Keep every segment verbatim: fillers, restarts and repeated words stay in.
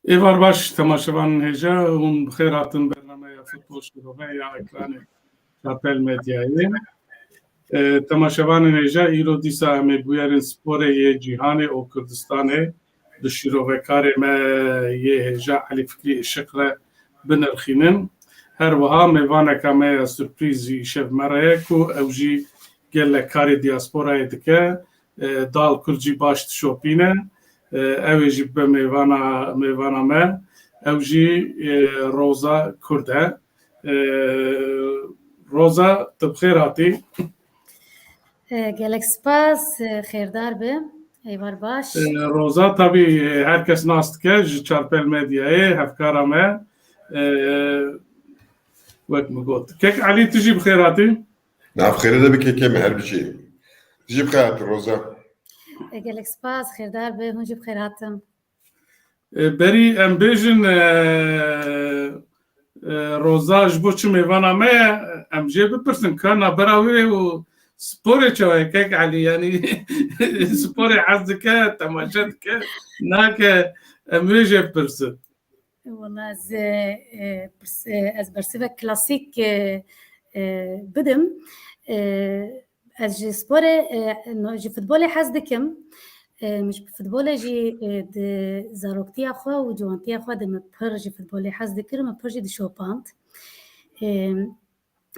Êvar baş, temaşevanên hêja, hûn bi xêr hatin bernameya Futbol Şirove ya ekranê Çarpel Medyayê. E, temaşevanên hêja, îro dîsa em ê bûyerên sporê yê cîhanê û Kurdistanê di şîrovekarê me yê hêja Elî Fikrî Işiq re binirxînin. Her wiha mêvaneka me ya surprîz jî îşev me re ye ku ew jî gelek karê diasporayê dike. E, dal kurd jî baş dişopîne. E, ew ê jî bibe mêvana, mêvana me. Ew jî, e, Roza Kurd e. E, Roza, tu bi xêr hatî. E, gelek spas, e, xêrdar be. Êvar baş. E, Roza, tabî, e, her kes nas dike, ji Çarpel Medyayê, hevkara me. E, wek min got. Kek Elî, tu jî bi xêr hatî. Nav xêrê de bike, kêm e, her biçî. Tu jî bi xêr hatî, Roza. E, gelek spas, xêrdar be, hûn jî bi xêr hatin. E, berî em bêjin, e, e, Roza ji bo çi mêvana me ye, em jê bipirsin, ka navbera wê û sporê çawa ye, kek Elî, yanî sporê hez dike, temaşe dike, nake, em wê jê bipirsin. Wala ez, e, e, pirs-, e, ez bersivek klasîk, e, e, bidim. E, ez ji sporê, e, no, ji futbolê hez dikim. E, min ji futbolê jî, e, di zaroktiya xwe û ciwantiya xwe de min pir ji futbolê hez dikir, min pir jî dişopand. E,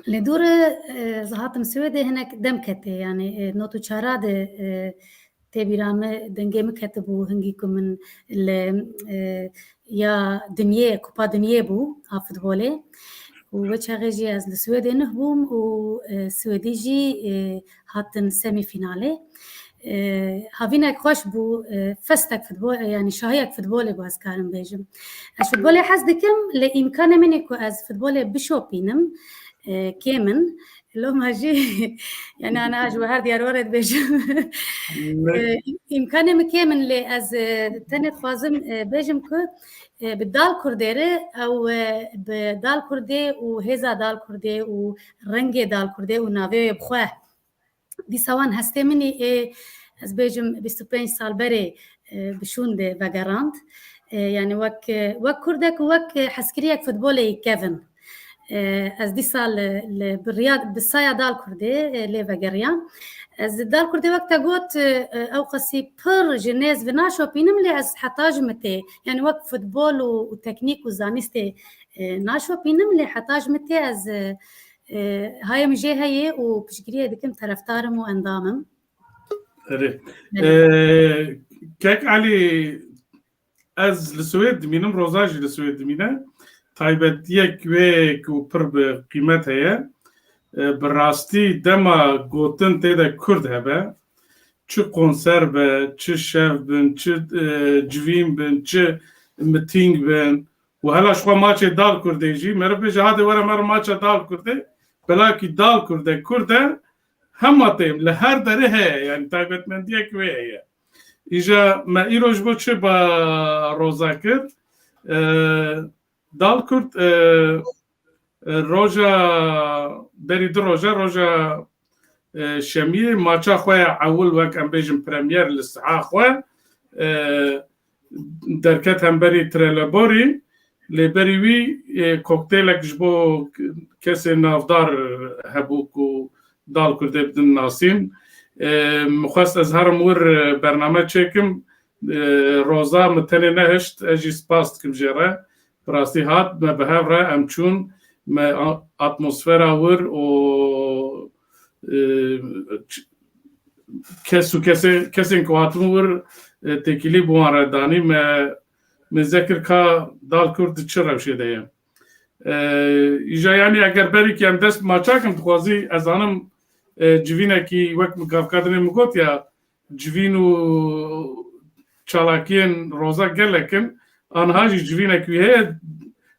Li dû re, e, ez hatim Swêdê hinek dem ketê, yanî, e, not û çara de, e, tê bîra min, dengê min ketibû hingî ku min li, e, ya dinyê, Kupa Dinyê bû a futbolê. Û wê çaxê jî ez li Swêdê nuh bûm û, e, Swêdî jî, e, hatin semîfînalê. E, havînek xweş bû, e, festek futbol, e, yanî şahiyek futbolê bû, ez karim bêjim. Ez futbolê hez dikim, lê îmkanê min ê ku ez futbolê bişopînim, e, kêm in. Loma jî, yanî ana ji we her diyar were dibêjim. Ne. E, îmkanê min kêm in, lê ez, e, tenê dixwazim, e, bêjim ku, e, bi dal kurdê re ew, e, bi dal kurdê û hêza dal kurdê û rengê dal kurdê û navê wê bi xwe dîsa wan hestê min î, ê, ez bêjim bîst û pênc sal berê, e, bi şûn de vegerand. E, yanî wek, e, wek kurdek û wek, e, hezkiriyek futbolê yî kevin. E, ez dîsa li, li bi riya, bi saya dal kurdê, e, lê vegeriya. Ez dal kurdê wek te got, e, e, ew qasî pir ji nêz vinaşopînim, lê ez heta ji min tê. Yanî wek futbol û, û teknîk û zanîstê, e, naşopînim, lê heta ji min tê ez, e, E, hayê min jê heye û piştgiriyê dikim, terefdar im û endam im. Erê. Belê. E, Kek Elî, ez li Swêd dimînim, Roza jî li Swêd dimîne. Taybetiyek wê ku pir bi qîmet heye. E, bi rastî dema gotin tê de kurd hebe, çi konser be, çi şev bin, çi, e, civîn bin, çi mitîng bin, û hela ji xwe maçê dal kurdê jî, meriv bêje, hadê were me re maça dal kurdê, belakî dal kurde, kurde, hema têm, li her derê heye, yanî taybetmendiyek wê heye. Îja me îro ji bo çi ba Roza kir? E, dal kurd, e, e, roja, berî du roja, roja, e, şemiyê maça xwe ya ewil wek em bêjin premier li siha xwe, e, derket hemberî Trelleborî, lê berî wî, e, kokteylek ji bo kesên navdar hebû ku dal kurdê bidin nasîn. E, min xwest ez herim wir, e, bername çêkim. E, Roza min tenê nehişt, ez jî spas dikim jê re. Bi rastî hat, me bi hev re em çûn, me a-, atmosfera wir û, e, ç-, kes û kesê-, kesên ku hatin wir, e, têkilî bi wan re danî, me, me zekir ka dal kurd di çi rewşê de ye. E, îja yanî eger berîkî em dest maça kin dixwazî, ez zanim, e, civînekî wek min gavka dinê min got ya, civîn û çalakiyên Roza gelek in. Anha jî civînek wî heye,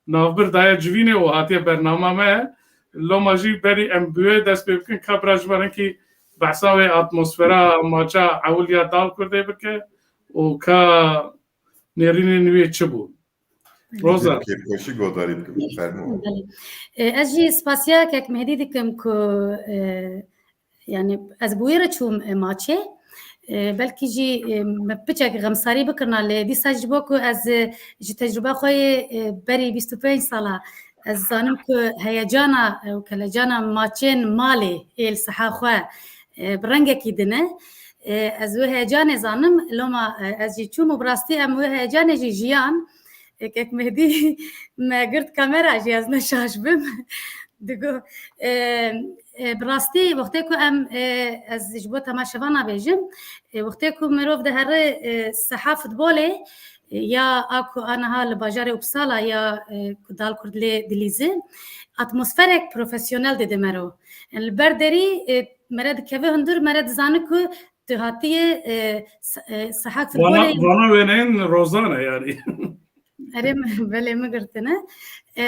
navbir daye civînê û hatiye bernama me. Loma jî berî em bi wê dest pê bikin, ka bira ji me re hinkî behsa wê atmosfera maça ewil ya dal kurdê bike û ka nêrînên wê çi bû. Roza. Kêfxweşî guhdarî dikim. Fermo. Belê. E, ez jî spasiya Kek Mehdî dikim ku, e, yanî ez bi wî re çûm, e, maçê. E, belkî jî, e, me piçek xemsarî bikirina, lê dîsa ji bo ku ez, e, ji tecrûba xwe yê, e, berî bîst û pênc sala ez zanim ku heyecana, e, û kelecana maçên malê ê li siha xwe, e, bi rengekî din e. E, ez wê heyecanê zanim, loma, e, ez jî çûm û bi rastî em wê heyecanê jî jiyan. E, kek Mehdî me girt kamera jî, ez ne şaş bim. Digo, e, e, bi rastî wextê ku em, e, ez ji bo temaşevana bêjim, e, wextê ku mirov dihere, e, seha futbolê, e, ya a ku aniha li bajarê Uppsala ya, e, ku Dalkurd lê dilîze, atmosferek profesyonel dide mero. Yani li ber derî, e, mere dikeve hundir, mere dizane ku tu hatiye, e, se-, e, seha futbolê. Vana, vana wêneyên Rozan e yani. Erê, belê, min girtine. E,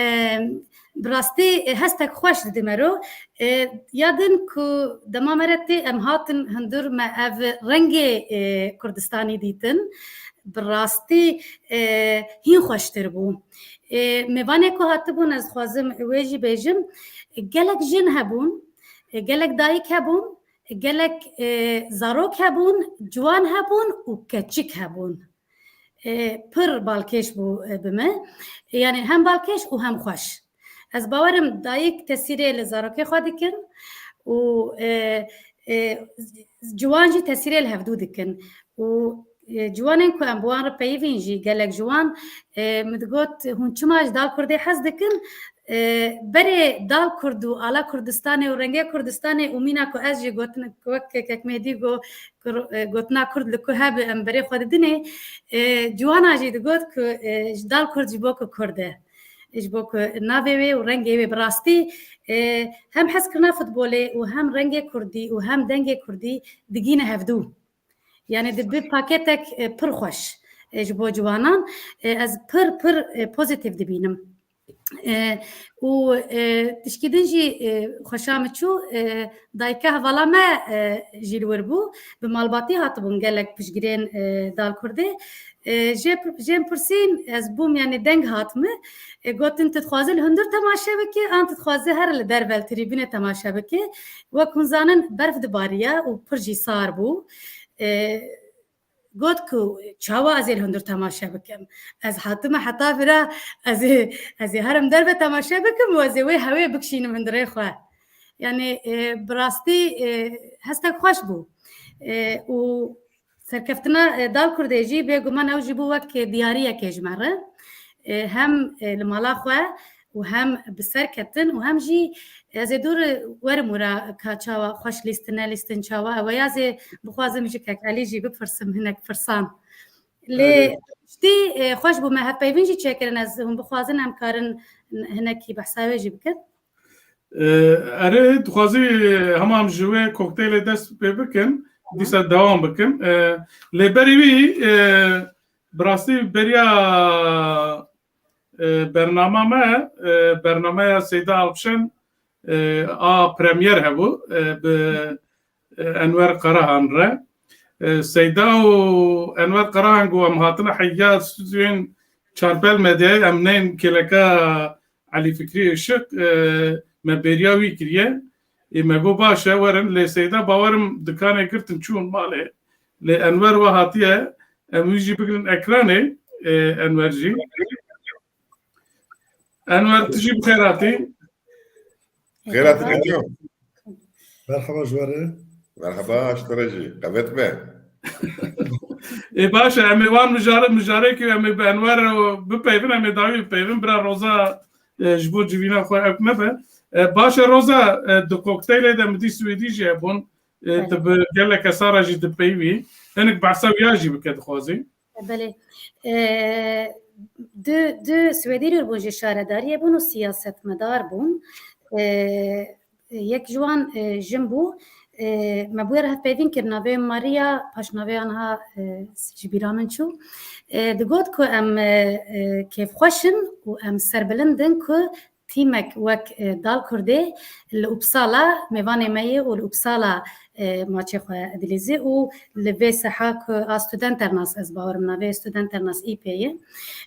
bi rastî, e, hestek xweş dide mero. E, ya din ku dema mere tê em hatin hundir, me ev rengê, e, Kurdistanî dîtin. Bi rastî, e, hîn xweştir bû. E, mêvanê ku hatibûn, ez dixwazim wê jî bêjim, gelek jin hebûn, e, gelek dayik hebûn, gelek, e, zarok hebûn, ciwan hebûn û keçik hebûn. E, pir balkêş bû, e, bi me. Yani hem balkêş û hem xweş. Ez bawerim dayik tesîrê li zarokê xwe dikin û, e, e, ciwan jî tesîrê li hevdû dikin. Û, e, ciwanên ku em bi wan re peyivîn jî gelek ji wan, e, min digot, hûn çima ji Dalkurdê hez dikin? E, berê Dalkurd û ala Kurdistanê û rengê Kurdistanê û mîna ku ez jî gotin, wek kek Mehdî got, ku, e, gotina Kurd li ku hebe em berê xwe didinê, e, ciwana jî digot ku, e, ji Dalkurd ji bo ku Kurd e. Ji bo ku navê wê û rengê wê bi rastî, e, hem hezkirina futbolê û hem rengê Kurdî û hem dengê Kurdî digîne hevdû. Yani dibe paketek, e, pir xweş, e, ji bo ciwanan. E, ez pir, pir, e, pozîtîf dibînim. E, û, e, tişkî din jî, e, xweşa min çû, e, dayika hevala me, e, jî li wir bû. Bi malbatî hatibûn gelek piştgirên, e, Dalkurdê. E, jê, jê pirsîn, ez bûm, yani deng hat min. E, gotin, tu dixwazî li hundir temaşe bikî, an tu dixwazî her li derve li trîbûnê temaşe bikî? Wek hûn zanin, berf dibariya û pir jî sar bû. E, got ku çawa ez ê li hundir temaşe bikim? Ez hatime heta vira, ez ê, ez ê herim derve temaşe bikim û ez ê wê hewê bikişînim hundirê xwe. Yani, e, bi rastî, e, hestek xweş bû. E, û serkeftina, e, Dalkurdê jî bêguman ew jî bû wek, e, diyariyekê ji me re. E, hem, e, li mala xwe û hem bi ser ketin û hem jî ez ê dûr werim wira ka çawa xweş lîstin, nelîstin çawa. Ew ya zê bixwazim ji kek Elî jî bipirsim hinek pirsan. Lê Erê. Tiştî, e, xweş bû me hevpeyvîn jî çêkirin, ez hûn bixwazin em karin hinekî behsa wê jî bikin. E, erê, dixwazî, e, hema em ji wê kokteylê dest pê bikin, dîsa dewam bikin. E, lê berî wî, e, bi rastî beriya, e, bernama me, e, bernameya Seyda Alpşen, e, a premyer hebû, e, bi, e, Enwer Karahan re. E, Seyda û Enwer Karahan ku em hatine heya stûdyoyên Çarpel Medyayê, em nên kêleka Elî Fikrî Işık, e, me bêriya wî kiriye. Ê me got baş e, werin, lê Seyda bawerim dikanê girtin çûn malê. Lê Enwer we hatiye, em wî jî bigirin ekranê, e, Enwer jî. Enwer, tu jî bi xêr hatî. Xêr hatî, Neco. Merhaba ji we re. Merhaba, ji te re jî. Qewet be. Ê, baş e, em ê wan mijare-, mijarê ku em ê bi Enwer re bipeyvin, em ê dawî bipeyvin. Bira Roza, e, ji bo civîna xwe ew nebe. E, baş e Roza, e, di kokteylê de min dî Swêdî jî hebûn. E, Evet. Tu bi gelek kesa re jî dipeyvî. Hinek behsa wiya jî bike dixwazî. Belê. E, du, du Swêdî li wir bûn, jî şaredariyê bûn û siyasetmedar bûn. E, yek ji wan, e, jin bû. E, me bûye re hevpeyvîn kir, navê Maria, paşnavê aniha, e, ji bîra min çû. E, digot ku em, e, e, kêfxweş in û em serbilind in ku tîmek wek, e, Dalkurdê li Uppsala mêvanê me ye û li Uppsala, e, maçê xwe dilîzî û li vê seha ku a Studenternas, ez bawerim navê Studenternas îpê ye.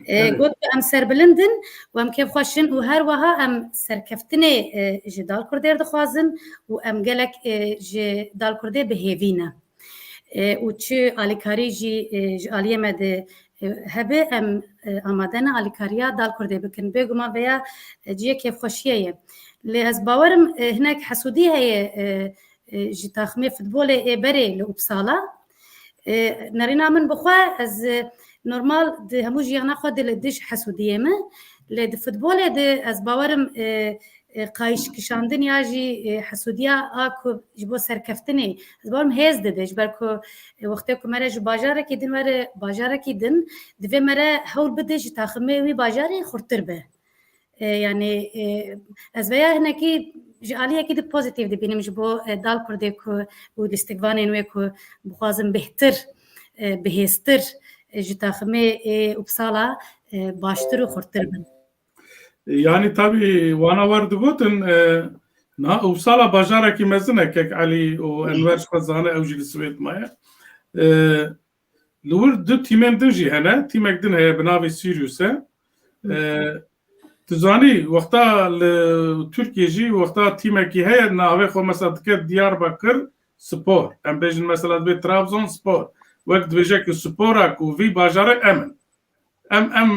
E, Evet. Got ku em serbilind in û em kêfxweş in û her wiha em serkeftinê, e, ji Dalkurdê re dixwazin û em gelek, e, ji Dalkurdê bi hêvî ne. e, û çi alîkarî jî, e, ji aliyê me de, e, hebe, em, e, amade ne alîkariya Dal Kurdê bikin. Bêguman veya, e, cihê kêfxweşiyê ye. Lê ez bawerim, e, hinek hesûdî heye, e, e, ji taximê futbolê ê berê li Uppsala. E, nerîna min bi xwe, ez, e, normal di hemû jiyana xwe de li dij hesûdiyê me. Lê di futbolê de ez bawerim, e, e, qayîş kişandin ya jî, e, hesûdiya a ku ji bo serkeftinê, ez bawerim hêz dide, ji ber ku, e, wextê ku me re ji bajarekî din were bajarekî din, divê me re hewl bide ji taximê wî bajarê xurtir be. E, yanî, e, ez veya hinekî ji aliyekî de pozîtîf dibînim ji bo, e, Dal Kurdê ku û lîstikvanên wê ku bixwazin bêhtir, e, bihêztir, e, ji taximê ê Uppsala, e, baştir û xurtir bin. Yanî tabî wana wer digotin, e, niha Uppsala bajarekî mezin e, kek Elî û Enwer ji xwe zane, ew jî li Swêd maye. E, Li wir du tîmên din jî hene. Tîmek din heye bi navê Sirius e. E, tu zanî, wexta li Tirkiyê jî wexta tîmekî heye, navê xwe mesela dike Diyarbakir Spor. Em bêjin mesela dibê Trabzon Spor. Wek dibêje ku spora ku vî bajarê em in. Em, em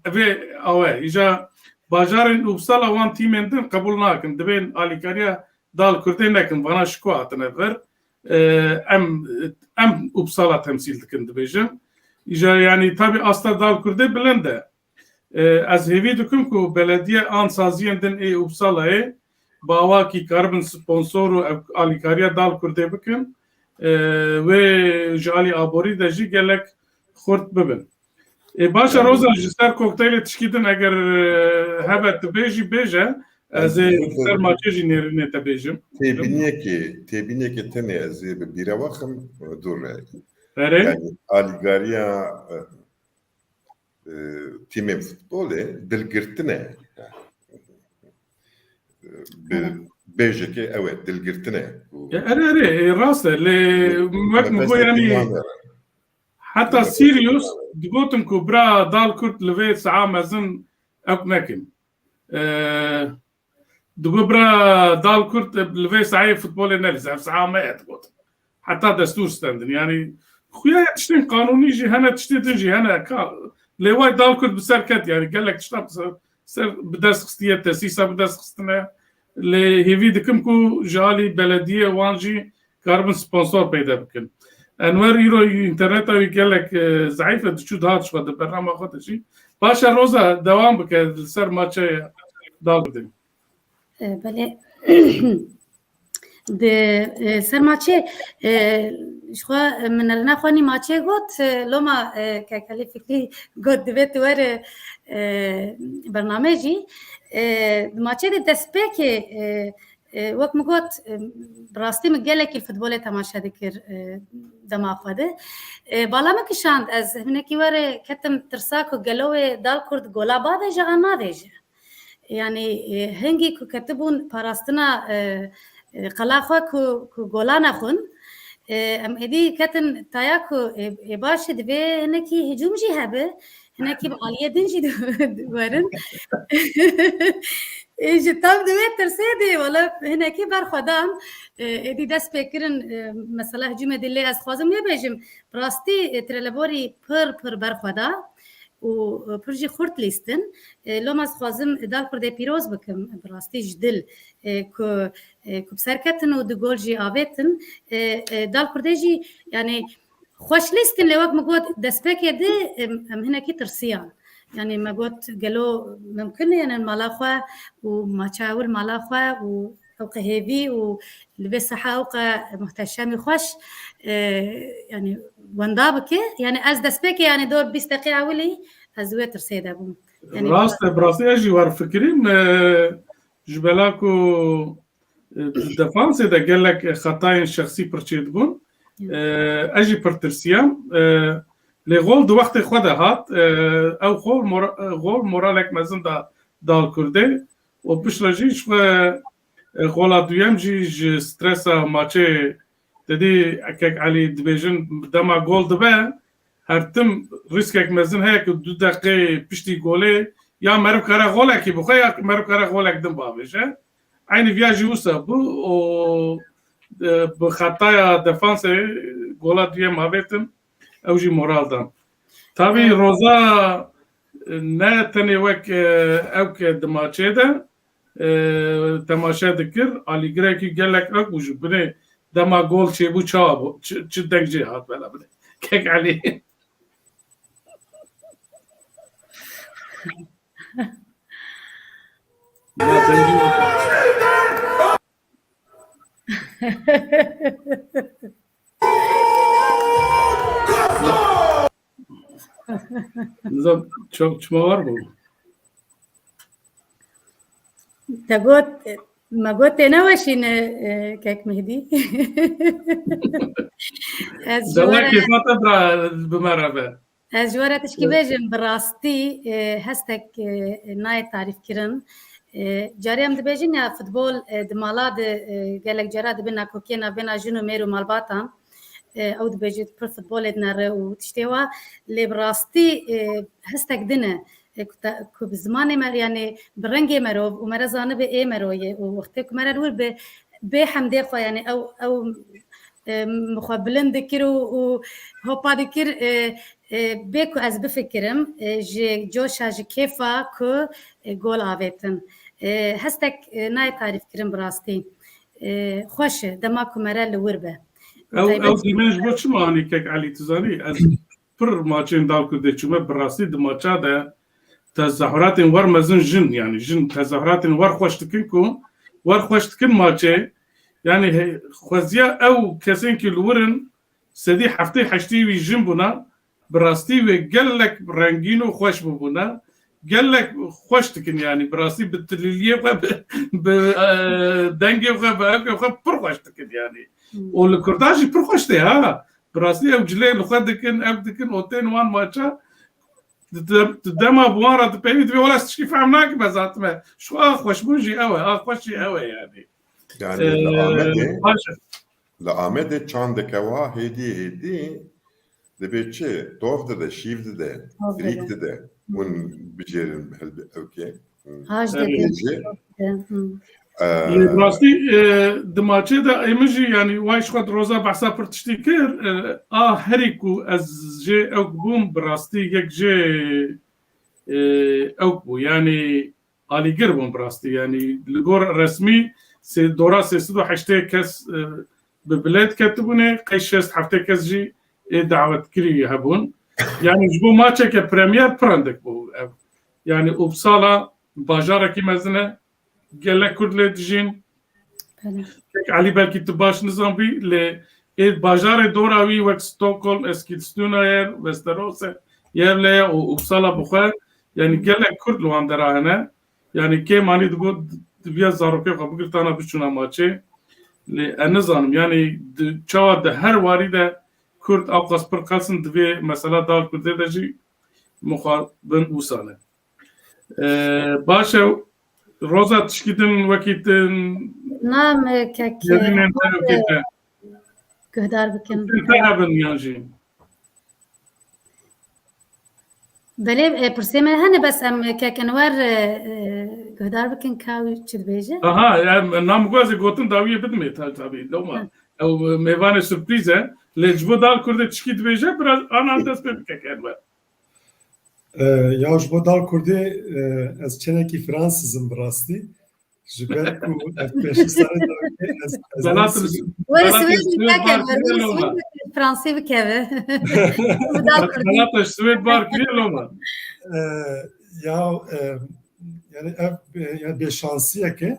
vê awe. Îja bajarên Uppsala wan tîmên din qebûl nakin. Dibên alîkariya Dal Kurdê nekin. Vana ji ku hatine vir. E, em, em Uppsala temsîl dikin, dibêjin. Îja, yanî, tabî asta Dal Kurdê bilind e. E, ez hêvî dikim ku belediye an saziyên din ê Uppsalayê bi awakî karibin sponsor û ev alîkariya Dal Kurdê bikin. E, wê ji alî aborî de jî gelek xurt bibin. E, baş e, Roza, ji ser kokteylê tişkî din eger, e, hebe tu bêjî, bêje. Ez ê ser maçê jî nêrînê te bêjim. Têbîniyekê, têbîniyekê tenê ez ê bi bîra waxim, dûr re. Erê? Yanî alîgariya, e, e, tîmên futbolê dilgirtin e. Bi bêjekê ew e, dilgirtin e. E, erê, erê, e, rast e. Lê wek min got, yanî, heta Sirius digotin ku bira Dal Kurd li vê saha mezin ewk nekin. E, digot bira Dal Kurd li vê saheyê futbolê nelîze, ev saha me ye, digot. Heta destûr stendin. Yanî xuya ye, tiştên qanûnî jî hene, tiştê din jî hene. Ka, lê way Dal Kurd bi ser ket, yanî gelek tişta bi ser, ser bi dest xistiye, tesîsa bi dest xistine. Lê hêvî dikim ku ji alî belediyê wan jî karibin sponsor peyda bikin. Enwer îro înterneta wî gelek, e, zeîf e, diçû dihat ji xwe di bernama xwe de jî. Baş e Roza, dewam bike li ser maçê Dal Kurdê. E, belê. Di, e, ser maçê, e, ji xwe, e, min nerina xwe nî maçê got, e, loma, e, Kekelî Fikrî got divê tu were, e, bername jî. E, di maçê de destpêkê, e, E, wek min got, e, bi rastî min gelekî li futbolê temaşe dikir, e, dema xwe de. E, bala min kişand, ez hinekî were ketim tirsa ku gelo wê Dal Kurd gola bavêje an navêje. Yanî, e, hingî ku ketibûn parastina, e, e, qela xwe ku, ku gola nexwin, e, em êdî ketin taya ku, e, e, baş e, divê hinekî hicûm jî hebe, hinekî bi aliyê din jî werin. Ê, ji tam di wê tirsê de, wala hinekî berxwe da. Ê, êdî dest pê kirin, e, mesela hicûmê de lê ez xwazim wê bêjim. Bi rastî, e, treleborî pir, pir berxwe da û, e, pir jî xurt lîstin. E, loma ez xwazim Dal Kurdê pîroz bikim, bi rastî ji dil, e, ku, e, ku bi ser ketin û du gol jî avêtin. E, e, Dal Kurdê jî, yanî, xweş lîstin, lê wek min got, destpêkê de em, em hinekî tirsiyan. Yanî me got, gelo mimkun e, yanî mala xwe û maça ew li mala xwe û ew qe hêvî û li vê seha ew qe muhteşemî xweş, e, yanî wenda bike. Yanî ez destpêkê, yanî dor bîst deqê ewilî ez wê tirsê de bûm. Yanî rast e, bi rastî ez jî wer fikirîm, e, ji bela ku E, di defansê de gelek xetayên şexsî pir çêdibûn. E, ez jî pir tirsiyam. E, lê gol di wextê xwe de hat. E, ew gol mora-, gol moralek mezin da Dal Kurdê. Û piştre jî ji xwe, e, gola duyem jî ji stresa maçê, te dî, Kek Elî, dibêjin dema gol dibe, her tim rîskek mezin heye ku du deqê piştî golê ya meriv kare golekî bixwe ya meriv kare golek din bavêje. Eynî viya jî wisa bû û e, bi xetaya defansê gola duyem avêtin, ew jî moral dan. Tabî Roza, e, ne tenê wek, e, ew ke di maçê de, e, temaşe dikir, alîgirekî gelek ew bû ji binê dema gol çêbû çawa bû, çi, çi deng jê hat bela binê. Kek Elî. Nizam, çok çima var bu? Te got, me got tê neweşîne, e, kek Mehdî. Ez ji we Dewek re kêfa te bira bi me re be. Ez ji we re tişkî bêjim, bi rastî, e, hestek, e, nayê tarîfkirin. E, carê em dibêjin ya futbol, e, di mala de, e, gelek cara dibe nakokiyê navbêna jin û mêr û malbatan. E, ew dibêjit pir futbolê dinere û tiştê wa. Lê bi rastî, e, hestek din e, e, ku te, ku bi zimanê me, yanî bi rengê merov û me re zanibe ê mero ye û wextê ku me re li wir bi, bê hemdê xwe, yanî ew, ew, e, min xwe bilind dikir û, û hopa dikir, e, e, bê ku ez bifikirim, e, ji coşa, ji kêfa ku, e, gol avêtin. E, hestek, e, nayê tarîfkirin bi rastî. E, xweş e, dema ku me re li wir be. Ew, ew dîmen ji bo çima anî kek Elî, tu zanî? Ez pir maçên Dalkurdê çûme, bi rastî di maça de tezahûratên wer mezin jin, yanî jin tezahûratên wer xweş dikin ku wer xweş dikin maçê. Yanî he-, xweziya ew kesên ku li wir in, sedî heftê heştê wî jin bûna, bi rastî wê gelek rengîn û xweş bûbûna. Gelek xweş dikin, yanî bi rastî bi tilîliyê xwe, bi, bi, e, dengê xwe, bi evkê xwe pir xweş dikin yanî. Hmm. Û li Kurdan jî pir xweş tê ha. Bi rastî ew cilê li xwe dikin, ev dikin, û tên wan maça. Di, di, di dema bi wan re dipeyivî dibê, wela ez tişkî fehm nakim, ez hatime. Şu a xweşbûn jî ew e, a xweş jî ew e yanî. Yani Ee, li Amedê, baş e. Li Amedê çandeke wa hêdî hêdî dibê çi? Tov dide, şîv dide, Tov dide. Frîk dide. Hûn bicêrin helbê ewkê. Haj Evet. dide. Hı. Ee, Lê rastî, e, di maçê de ê min jî, yanî, way ji xwe di roza behsa pir tiştî kir, e, a herî ku ez jê ewk bûm, bi rastî yek jê, e, ewk bû. Yanî, alîgir bûn bi rastî. Yanî, li gor resmî sê, dora sê sed û heştê kes, e, bi bilêt ketibûne, qey şêst heftê kes jî ê dawetkirî hebûn. Yanî, ji bo maçeke premier pir hindik bû ev. Yanî, Uppsala bajarekî mezin e, gelek Kurd lê dijîn. Belê. Kek Elî belkî tu baş nizanbî, lê ê bajarê dora wî wek Stockholm, Eskilstuna ye, Västerås e, Gävle ye û Uppsala bi xwe, yanî gelek Kurd li wan dera hene. Yanî kêm anî digot, diviya zarokê xwe bigirtana biçûna maçê. Lê ez nizanim, yanî di, çawa di her warî de Kurd ewqas pir qels in, divê mesela Dalkurdê de jî mixabin wisa ne. Ee, baş e, Roza, tişkî din wekî din Na, me kek, gerînên te wekî te. Guhdar bikin. Te hebin yan jî. Belê, e, pirsê me hene, bes em kek Enwer, e, e, guhdar bikin ka wî çi dibêje. Aha, em, nam gazê gotin dawiyê bidimê ta-, tabî. Loma. Hı. Ew, e, mêvanê surprîz e. Lê ji bo Dalkurdê tişkî dibêje, biraz anan dest pê bike kek Enwer. E, ya ji bo Dalkurdê, e, ez çenekî Fransız im bi rastî. Ji ber ku ev pênc şeş salên dawiyê ez, ez Welat Fransız im. Were Welat Swêdê Swêd neke, bar were kiriye loma. Swêdê Fransê bikeve. Bi Dalkurdî. Welat Swêd bar kiriye loma. E, ya, e, yani ev, e, yani bêşansiyeke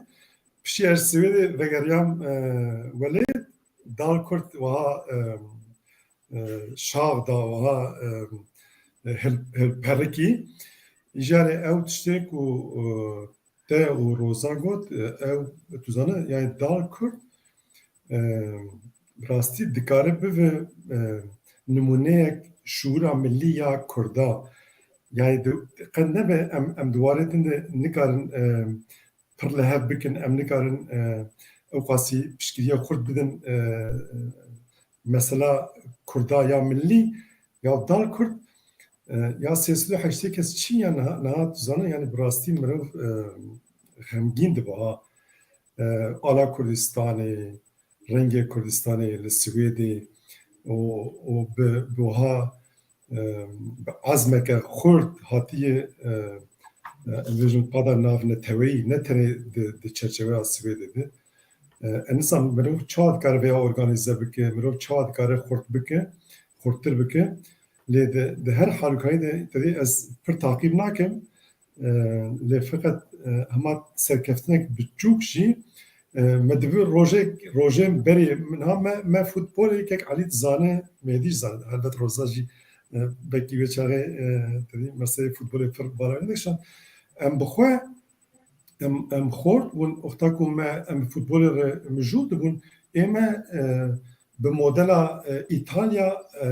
piştî ez Swêdê vegeriyam, e, welê Dalkurd wiha, e, e, şax da, wiha, e, hil-, hilperikî. Îjarê ew tiştê ku, e, te û Roza got, e, ew, tu zane, yani Dalkurd, e, rastî dikare bive, e, nimûneyek şûra millî ya Kurda. Yani di, qet nebe em, em di warê din de nikarin, e, pir li hev bikin, em nikarin, e, ew qasî piştgiriya xurt bidin, e, mesela Kurda ya millî, ya Dalkurd, e, ya sê sed û heştê kes çi ya niha, niha tu zane, yani bi rastî mirov, e, xemgîn dibe ha. E, ala Kurdistanê, rengê Kurdistanê li Swêdê û, û bi, bi wiha, e, bi ezmeke xurt hatiye, e, e, em bêjin qada navneteweyî, ne tenê di, di çerçeveya Swêdê de. E, ez nizanim mirov çawa dikare vêya organîze bike, mirov çawa dikare xurt bike, xurttir bike. Lê di, di her halûkayî de tedî ez pir taqîb nakim. E, lê feqet, e, hema serkeftinek biçûk jî, e, me divê rojek, rojên berê min ha me, me futbolê kek Elî dizane, Mêdî jî zane. Helbet Roza jî, e, belkî wê çaxê, e, tedî meseleyê futbolê pir bala wê dikişan. Em bi xwe, em, em xort bûn, wexta ku me, em futbolê re mijûl dibûn, ê me, e, bi modela, e, Îtalya, e,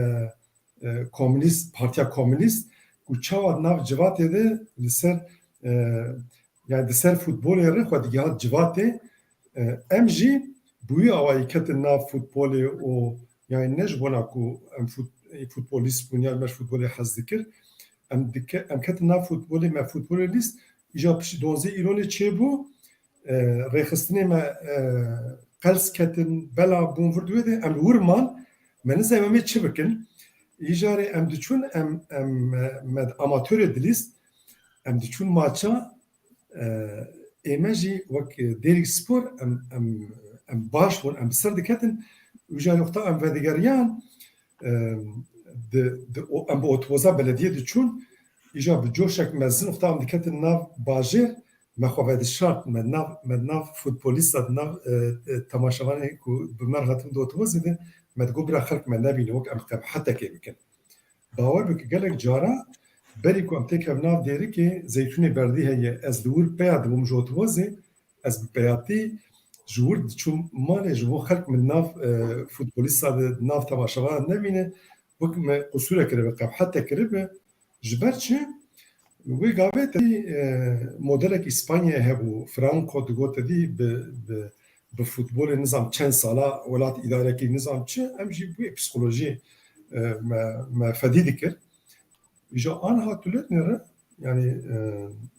e, komînîst, Partiya Komînîst ku çawa di nav civatê de li ser, e, yani di ser futbolê re xwe digihat civatê, e, em jî bi wî awayî ketin nav futbolê û yani ne ji bona ku em fut-, futbolîst bûn ya me ji futbolê hez dikir, em dike-, em ketin nav futbolê, me futbolê lîst, îja piştî donzdeh îlonê çêbû, e, rêxistinê me, e, qels ketin, bela bûn vir di wê de, em li wir man, me nizanî em ê çi bikin. Îjarê em diçûn, em, em, e, me amatorê dilîst, em diçûn maça, e, ê me jî wek, e, Dêrikspor, em, em, em baş bûn, em bi ser diketin, îjarê wexta em vedigeriyan, e, di, di, o, em bi otoboza belediyê diçûn, îja bi coşek mezin wexta em diketin nav bajêr, me xwe vedişart, me nav, me nav futbolîsta, di nav, e, e, temaşevanê ku bi me re hatin di otobozê de, me digot bira xelk me nebîne, wek em qebhetekê bikin. Bawer bike gelek cara berî ku em têkevin nav Dêrikê, Zeytûnê Berdî heye, ez li wir peya dibûm ji otobozê, ez bi peyatî ji wir diçûm malê, ji bo xelk min nav, e, futbolîsta de, nav temaşevana nebîne, wek me qusûre kiribe, qebhete kiribe. Ji ber çi? Wê gavê te, e, modelek Îspanyayê hebû, Franco digot, te dî bi, bi, bi futbolê nizam çend sala welat îdare kir, nizam çi, em jî bi wê psîkolojiyê, e, me, me fedî dikir. Îja anha tu lê dinêre, yani, e,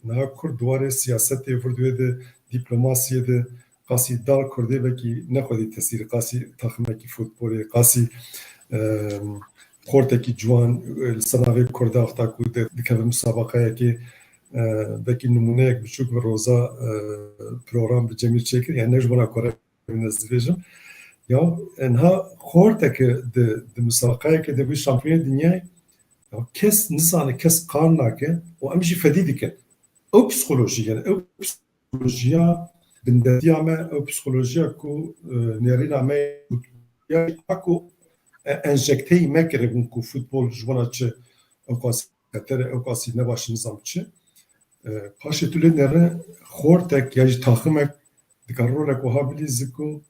niha Kurd di warê siyasetê vir di wê de, dîplomasiyê de, qasî dal Kurdê belkî ne xwedî tesîr, qasî taximekî futbolê, qasî, e, xortekî ciwan, e, li ser navê Kurda wexta ku de-, dikeve musabaqeyekê, e, belkî nimûneyek biçûk bi Roza, e, program bi Cemîl çêkir, yani ne ji bona ku ez dibêjim. Ya, e, niha xorteke di, di musabaqeyeke de bû şampiyonê dinyayê, ya, kes nizane, kes qal nake û em jî fedî dikin. Ew psîkolojî, yani ew psîkolojiya bindestiya me, ew psîkolojiya ku, e, nêrîna me ya ku, e, enjekteyî me kiribûn ku futbol ji bona çi ew qas xeter e, ew qasî ne baş e, nizam çi. E, paşê tu lê nere xortek ya jî taximek dikare rolek wiha bilîze ku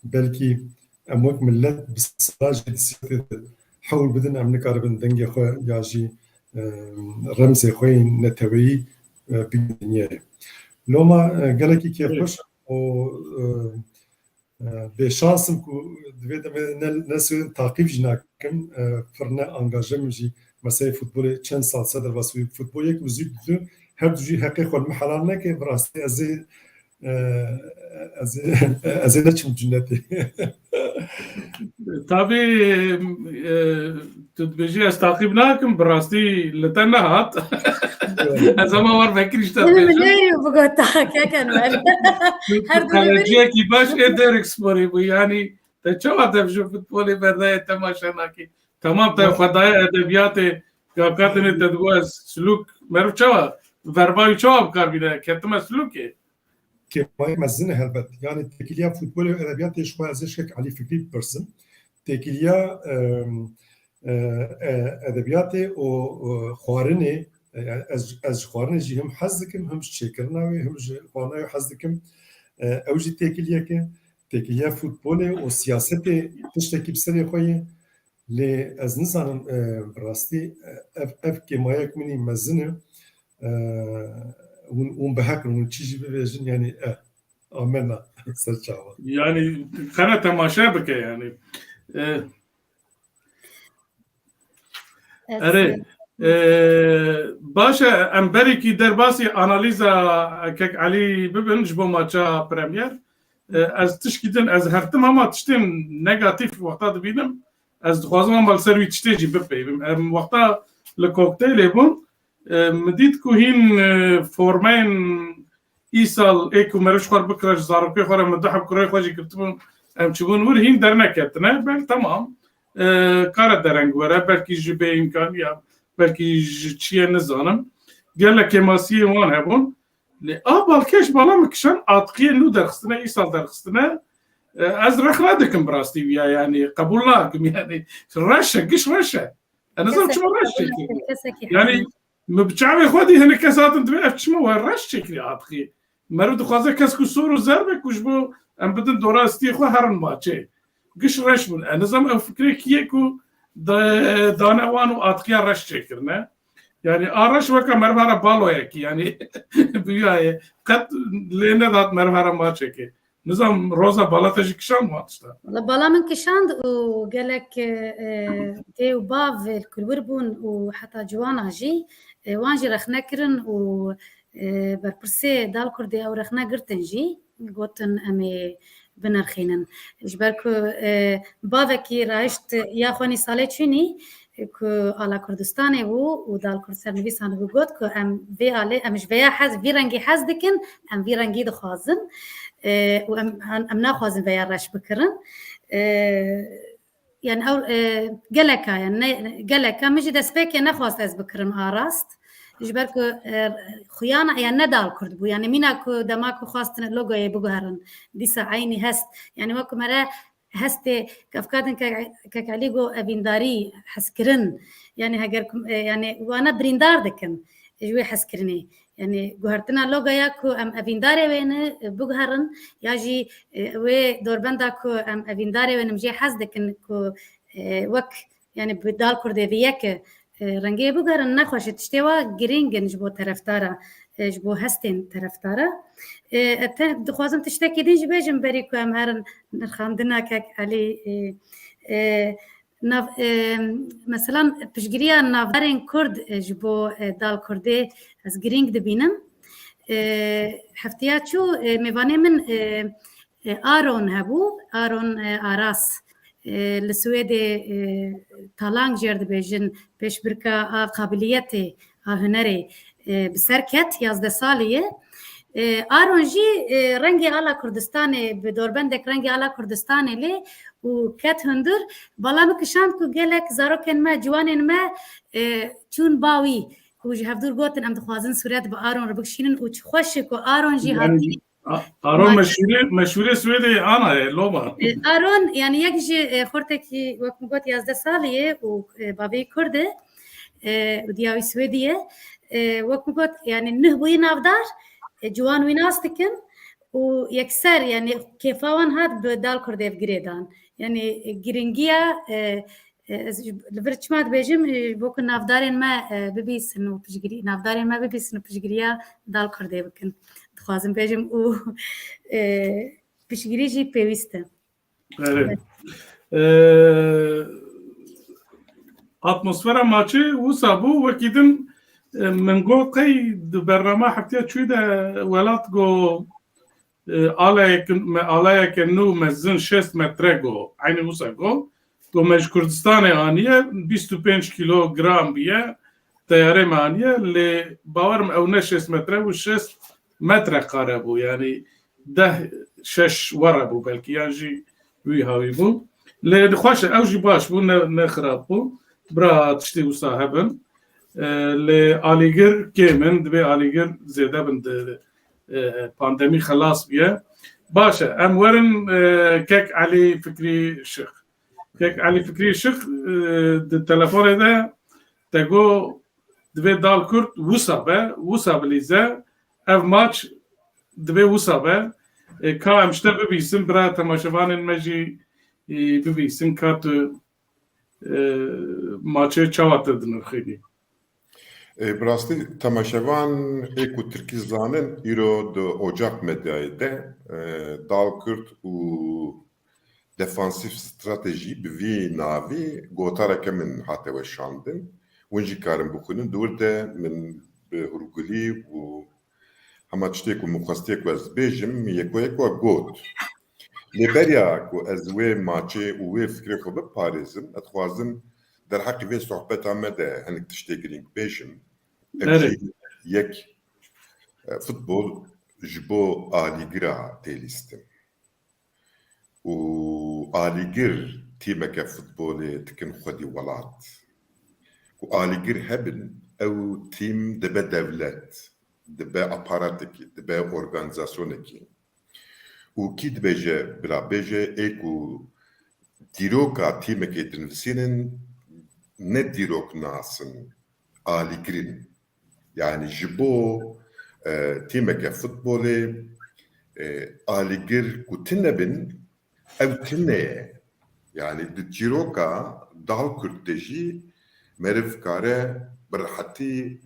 belkî em wek milet bi sala jî di siyasê de hewl bidin, em nikaribin dengê xwe ya jî, e, remzê xwe yên neteweyî, e, bigihîne dinyayê. Loma, e, gelekî kêfxweş û, e, e, bêşans im ku di vê demê ne, ne Swêdin taqîb jî nakim, e, pir ne angaje min jî meseleyê futbolê çend sal se derbasî futbol yek û zû didu her du jî heqê xwe li min helal neke, bi rastî ez ê, e, ez ê, ez ê neçim cennetê. Tabii, e, tu dibêjî ez taqîb nakim, bi rastî li te nehat. Evet. Ez hema war vekirî ji te Min dibêjim. Nêrî bigot, kek Enwer. Tu, Her tu du kaleciyekî baş ê Dêriksporê bû. Yanî te çawa dev ji futbolê berdayê temaşe nakî? Tamam, te Ya. xwe daye edebiyatê, gavka dinê te digot ez silûk, meriv çawa? Verbayî çawa bi kar bîne? Ketime silûkê. Kêmayê mezin e helbet. Yani têkiliya futbolê û edebiyatê ji xwe ez ê şek Elî Fikrî bipirsim. Têkiliya, em, e, e, edebiyatê û, û xwarinê, e, ez, ez ji xwarinê jî him hez dikim, him ji çêkirina wê, him ji xwarina wê hez dikim. E, ew jî têkiliyek e. Têkiliya futbolê û siyasetê tiştekî bi serê xwe ye. Lê ez nizanim, e, bi rastî, e, ev, ev kêmayek min î mezin e. E, hûn, hûn bi heq in, hûn çi jî bibêjin, yani, e, amena ser çavan. Yani, xene temaşe bike, yani. E, Ez erê, e, baş e, em berekî derbasî analîza kek Elî bibin ji bo maça Premier. E, ez tişkî din, ez her tim hema tiştên negatîf wexta dibînim, ez dixwazim hema li ser wî tiştê jî bipeyivim. Em wexta li kokteylê bûn, e, min dît ku hîn, e, formeyên îsal ê ku meriv ji xwe re bikire, ji zarokê xwe re, min du heb kurê xwe jî girtibûn, em çibûn wir, hîn derneketine. Belkî temam, e, kare dereng were, belkî ji bêîmkaniya, belkî ji çi ye nizanim. Gelek kêmasiyên wan hebûn. Lê a balkêş bala min kişand, atiqiyê nû derxistine, îsal derxistine. E, ez rexne dikim bi rastî wî ya, yanî qebûl nakim, yanî reş e, giş reş e. Ez nizanim çima reş çêkirine. Yanî min bi çavê xwe dî hinek kes hatin dibê ev çima we reş çêkirî atiqiyê. Meriv dixwaze kes ku sor û zer be ku ji bo em bidin dora stiyê xwe herin maçê. Giş reş bûn. Ez nizanim ew fikrê kî ye ku da-, dane wan û atiqiya reş çêkirine. Yanî a reş weke meriv here baloyekî, yanî bûyaye. Qet lê nedat meriv here maçekê. Nizam roza bala te jî kişand wan tişta. Wala bala min kişand û gelek, e, dê û bav li kulwir bûn û heta ciwana jî, e, wan jî rexne kirin û, e, berpirsê Dal Kurdê ew rexne girtin jî, gotin em ê binirxînin. Ji ber ku, e, bavekî rahişt ya xwe nî salê çûnî, ku ala Kurdistanê bû û Dal Kurd sernivîsan bû, got ku em vê alê, em ji vêya hez, vî rengî hez dikin, em vî rengî dixwazin, e, û em, em, em naxwazin vêya reş bikirin. E, yani ew, e, geleka, yani ne, geleka min jî destpêkê nexwast ez bikirim arast. Ji ber ku, e, xuyana, yani ne Dal Kurd bû. Yani mîna ku dema ku xwastin logoyê biguherin, dîsa eynî hest. Yani wek ku mere hestê kevkadin ke-, Kek Elî got evîndarî, hezkirin. Yani heger ku, e, yani wana birîndar dikin ji wê hezkirinê. Yani guhertina logoya ku em evîndarê wê ne, e, biguherin, ya jî, e, wê dorbenda ku em evîndarê wê ne, em jê hez dikin ku, e, wek, yani bi Dal Kurdê vî yek e, e, rengê biguherin, nexweş e, tiştê wa girîng in ji bo tereftara, e, ji bo hestên tereftara. E, e, te, dixwazim tiştekî din jî bêjim berî ku em herin nirxandina Kek Elî, e, e, nav-, e, mesela piştgiriya navdarên Kurd, e, ji bo, e, Dal Kurdê ez girîng dibînim. E, heftiya çû, e, mêvanê min, e, e, Aron hebû, Aron, e, Aras. E, li Swêdê, e, talang jêr dibêjin, pêşbirka a qabiliyetê, a hunerê, e, bi ser ket, yazdeh salî ye. E, Aron jî, e, rengê ala Kurdistanê, bi dorbendek rengê ala Kurdistanê lê û ket hundir. Bala min kişand ku gelek zarokên me, ciwanên me, e, çûn ba wî, ku ji hevdûr gotin, em dixwazin sûret bi Aron re bikişînin û çi xweş e ku Aron jî hatî. A-, Aron meşhûrê, meşhûrê Swêdê ana ye, loma. E, Aron, yani yek ji, e, xortekî, wek min got, yazdeh salî ye û, e, bavê Kurd e, e, û diya wî Swêdî ye. E, wek min got, yani nuh bûyî navdar, e, ciwan wî nas dikin û yekser, yani kêfa wan hat bi Dal Kurdê ev girê dan. Yani, e, giringiya, e, E, ez ji, li vir çima dibêjim, e, ji bo ku navdarên me, e, bibîsin û piştgirî, navdarên me bibîsin û piştgiriya Dal Kurdê bikin. Dixwazim bêjim û, e, piştgirî jî pêwîst e. Evet. E, atmosfera maçê wisa bû, wekî din, e, min got qey di bernama heftiya çûyî de welat got, e, alayek, me, alayeke nû mezin şêst metre go, eynî wisa go, go me ji Kurdistanê aniye, bîst û pênc kilogram biye, teyarê me aniye, lê bawer im ew ne şêst metre bû, şêst metre kare bû, yanî deh şeş were bû belkî, yan jî wî hawî bû. Lê xweş e, ew jî baş bû, ne, ne xirab bû. Bira tiştê wisa hebin. E, lê alîgir kêm in, divê alîgir zêde bin di e, pandemî xelas bûye. Baş e, em werin, e, Kek Elî Fikrî Şix. Kek Elî Fikrî Şix, e, di telefonê de te got, divê Dal Kurd wisa be, wisa bilîze, ev maç divê wisa be. E, ka em ji te bibîsin, bira temaşevanên me jî, e, bibîsin, ka tu, e, maçê çawa te dinirxînî? E, bi rastî temaşevan ê ku tirkî zanin, îro di Ocak Medyayê de, e, Dal Kurd û defansîf stratejî bi vî navî gotareke min hate weşandin. Hûn jî karin bixwînin. Di wir de min bi hûrgulî û hema tiştê ku min xwestiye ku ez bêjim, yeko yeko got. Lê beriya ku ez wê maçê û wê fikrê xwe biparêzim, ez dixwazim derheqî vê sohbeta me de hinek tiştê girîng bêjim. Ev jî yek, e, futbol ji bo alîgira tê lîstin. Û alîgir tîmeke futbolê dikin xwedî welat. Ku alîgir hebin, ew tîm dibe dewlet, dibe aparatekî, dibe organîzasyonekî. Û kî dibêje, bila bêje, ê ku dîroka tîmekê dinivîsînin, ne dîroknas in, alîgir in. Yanî ji bo, e, tîmeke futbolê, e, alîgir ku tune bin, ew tune ye. Yanî di çîroka Dalkurt de jî meriv kare bi rehetî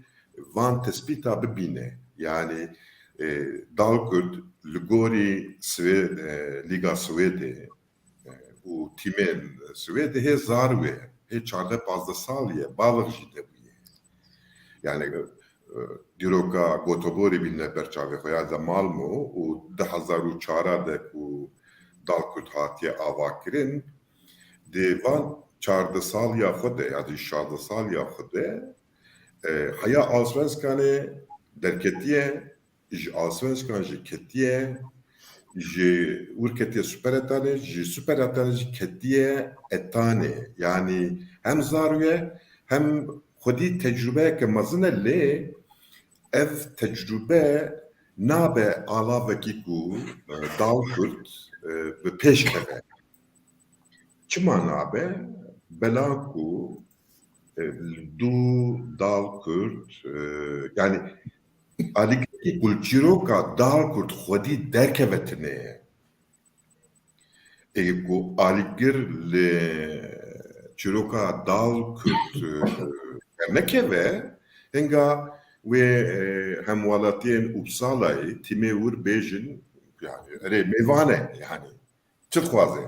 van tespîta bibîne. Yanî, e, Dalkurt li gorî Swê-, e, Lîga Swêdê, e, û tîmên Swêdê hê zar wê, hê çardeh pazdeh salî ye, balix jî nebûye. Yani, e, dîroka Göteborgê bîne ber çavê xwe ya de Malmö û du hezar û çar de ku Dalkurt hatiye avakirin, di van çardeh saliya xwe de ya di şazdeh saliya xwe de, e, heya Allsvenskanê derketiye, ji Allsvenskan jî ketiye, ji wir ketiye Superettanê, ji Superettanê jî ketiye Ettanê. Yanî hem zar wê, hem xwedî tecrubeyeke mezin e, lê ev tecrube nabe alavekî ku, e, Dalkurt, e, bi pêş keve. Çima nabe? Bela ku, e, du Dalkurt, e, yani alîgirkî ku li çîroka Dalkurt xwedî derkeve tune ye. Ê ku alîgir li çîroka Dalkurt, e, dernekeve, hinga wê, e, hemwelatiyên Uppsalayê tîmê wir bêjin, yani, erê mêvan e, yani, çi dixwaze?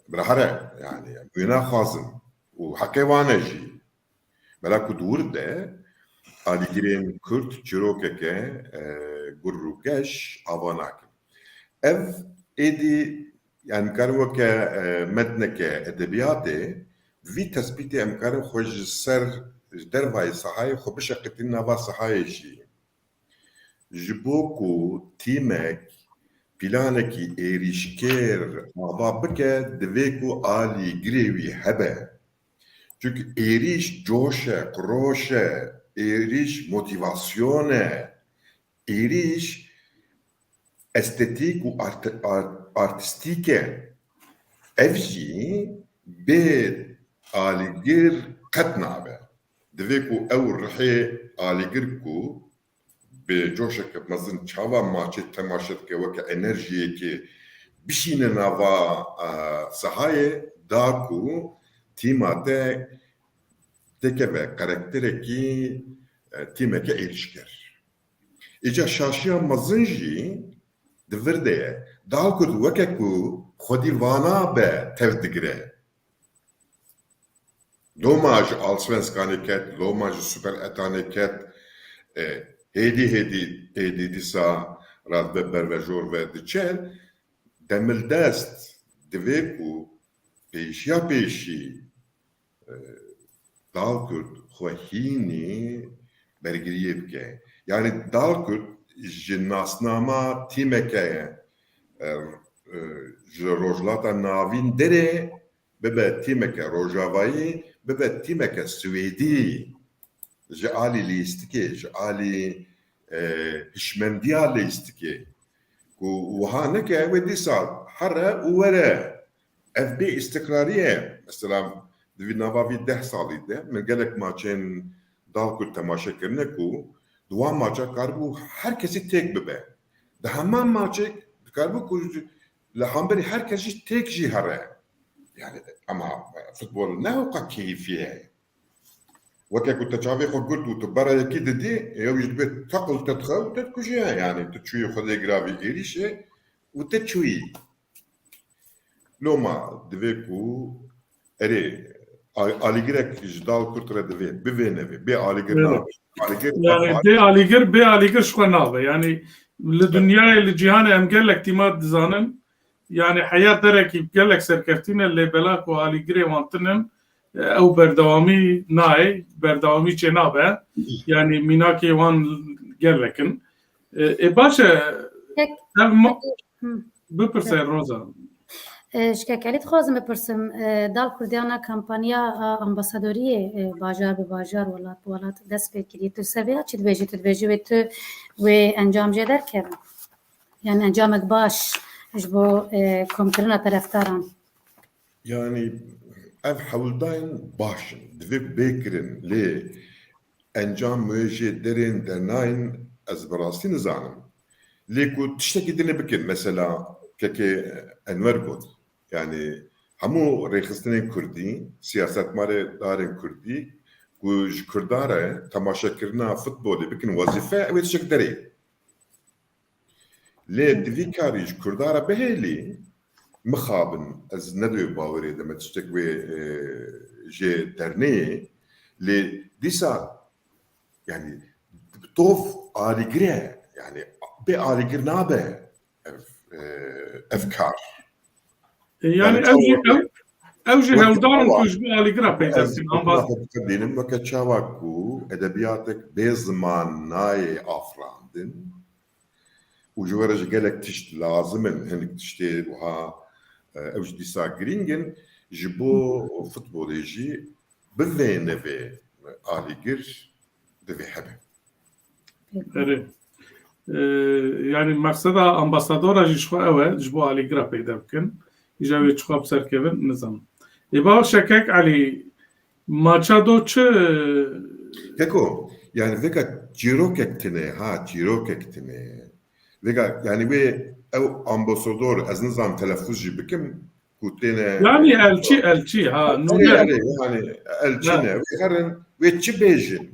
Bira here, yani, wê naxwazin û heqê wan e jî. Bela ku di wir de alîgirên Kurd çîrokeke, e, gur û geş ava nakin. Ev êdî, yani, em karin weke, e, metneke edebiyatê, vî tespîtê em karin xwe ji ser, ji dervayê sahayê xwe bişeqitîn nava sahayê jî. Ji bo ku tîmek planekî êrîşkêr ava bike, divê ku alîgirê wî hebe. Çunku êrîş coş e, qiroş e, êrîş motîvasyon e, êrîş estetîk û art-, art-, artîstîk e. Ev jî bê alîgir qet nabe. Divê ku ew rihê alîgir ku bi coşeke mezin çawa maçê temaşe dike, weke enerjiyekê bişîne nava, e, sahayê, da ku tîma te têkeve karakterekî, e, tîmeke êrîşker. Îca şaşiya mezin jî di vir de ye. Dalkurt weke ku xwedî vana be tev digire. Loma ji Allsvenskanê ket, loma ji Superettanê ket, e, hêdî hêdî, hêdî dîsa radibe bervejor ve diçe, demildest divê ku pêşiya pêşî, e, Dalkurt xwe hînî bergiriyê bike. Yani Dalkurt ji nasnama tîmeke, e, e, ji Rojhilata Navîn derê bibe tîmeke rojavayî, bibe tîmeke Swêdî ji alî lîstikê, ji alî, e, hişmendiya lîstikê. Ku wiha neke, wê dîsa here û were. Ev bê îstiqrarî ye. Mesela, di vî nava vî deh salî de min gelek maçên Dalkurt temaşe kirine ku di wan maça karibû her kesî têk bibe. Di heman maçê dikaribû ku li hemberî her kes jî têk jî here. Yani, ama futbol ne hewqa keyfî ye. Weke ku te çavê xwe girt û tu bera yekî didî, ew jî dibê teqil te dixe û te dikuje. Yani, tu çûyî xwedê giravî êrîşê û te çûyî. Loma divê ku erê, a-, alîgirek ji Dalkurt re divê, bivê nevê, bê alîgir Evet. nabe. Alîgir Yani hep bê alîgir, bê alîgir ji xwe nabe. Yani li dinyayê, li cîhanê em gelek tîma dizanin, Yani heya derekî gelek serkeftî ne, lê bela ku alîgirê wan tune, ew berdewamî nayê, berdewamî çê nabe. Yani mînakê wan gelek in. E, e, baş e, Tek- ev ma- Hı. Bipirse, Roza. E, ji Kekelî dixwazim bipirsim, e, Dal Kurdiya na kampanya a ambasadoriyê, e, bajar bi bajar, welat bi welat dest pê kiriye. Tu ser vê ya çi dibêjî? Tu dibêjî wê tu wê encam jê derkevin? Yani encamek baş ji bo, e, komkirina terefdaran. Yani ev hewldayên baş in. Divê bê kirin. Lê encam wê jê derên dernayên ez bi rastî nizanim. Lê ku tiştekî din ê bikin, mesela kekê Enwer got, yani hemû rêxistinên kurdî, siyasetmarê darên kurdî ku ji kurda re temaşekirina futbolê bikin wezîfe, ew ê tiştek derê. Lê di vî karî ji kurda re bihêlî, mixabin, ez ne di wê bawerê de me tiştek wê, e, jê derneyê. Lê dîsa, yani, bi tov alîgir e, yani, bê alîgir nabe ev, e, ev kar. E, yani, yani, ew jî, çawa ew, ew jî weke hewldarin çawa? Ku ji bo alîgira peyda bikin, ambaz. Dînim weke çawa ku edebiyatek bê ziman nayê afirandin, û ji we re ji gelek tişt lazim in, hinek tiştê wiha, e, ew jî dîsa girîng in, ji bo futbolê jî bi vê nevê alîgir divê hebe. Erê. E, yani meqseda ambasadora jî ji xwe ew e, ji bo alîgira peyda bikin. Îja wê çi xwe bi ser kevin, nizanim. Ê bawer Şekek Elî, maça do çi? Keko, yani vêka çîrokek tine, ha, çîrokek tine. Vêka, yani wê ew ambasador, ez nizanim telefuz jî bikim, ku têne Yani elçî, elçî, ha, Erê, nûner. Erê, yani elçî Ha. Ne, wê herin, wê çi bêjin?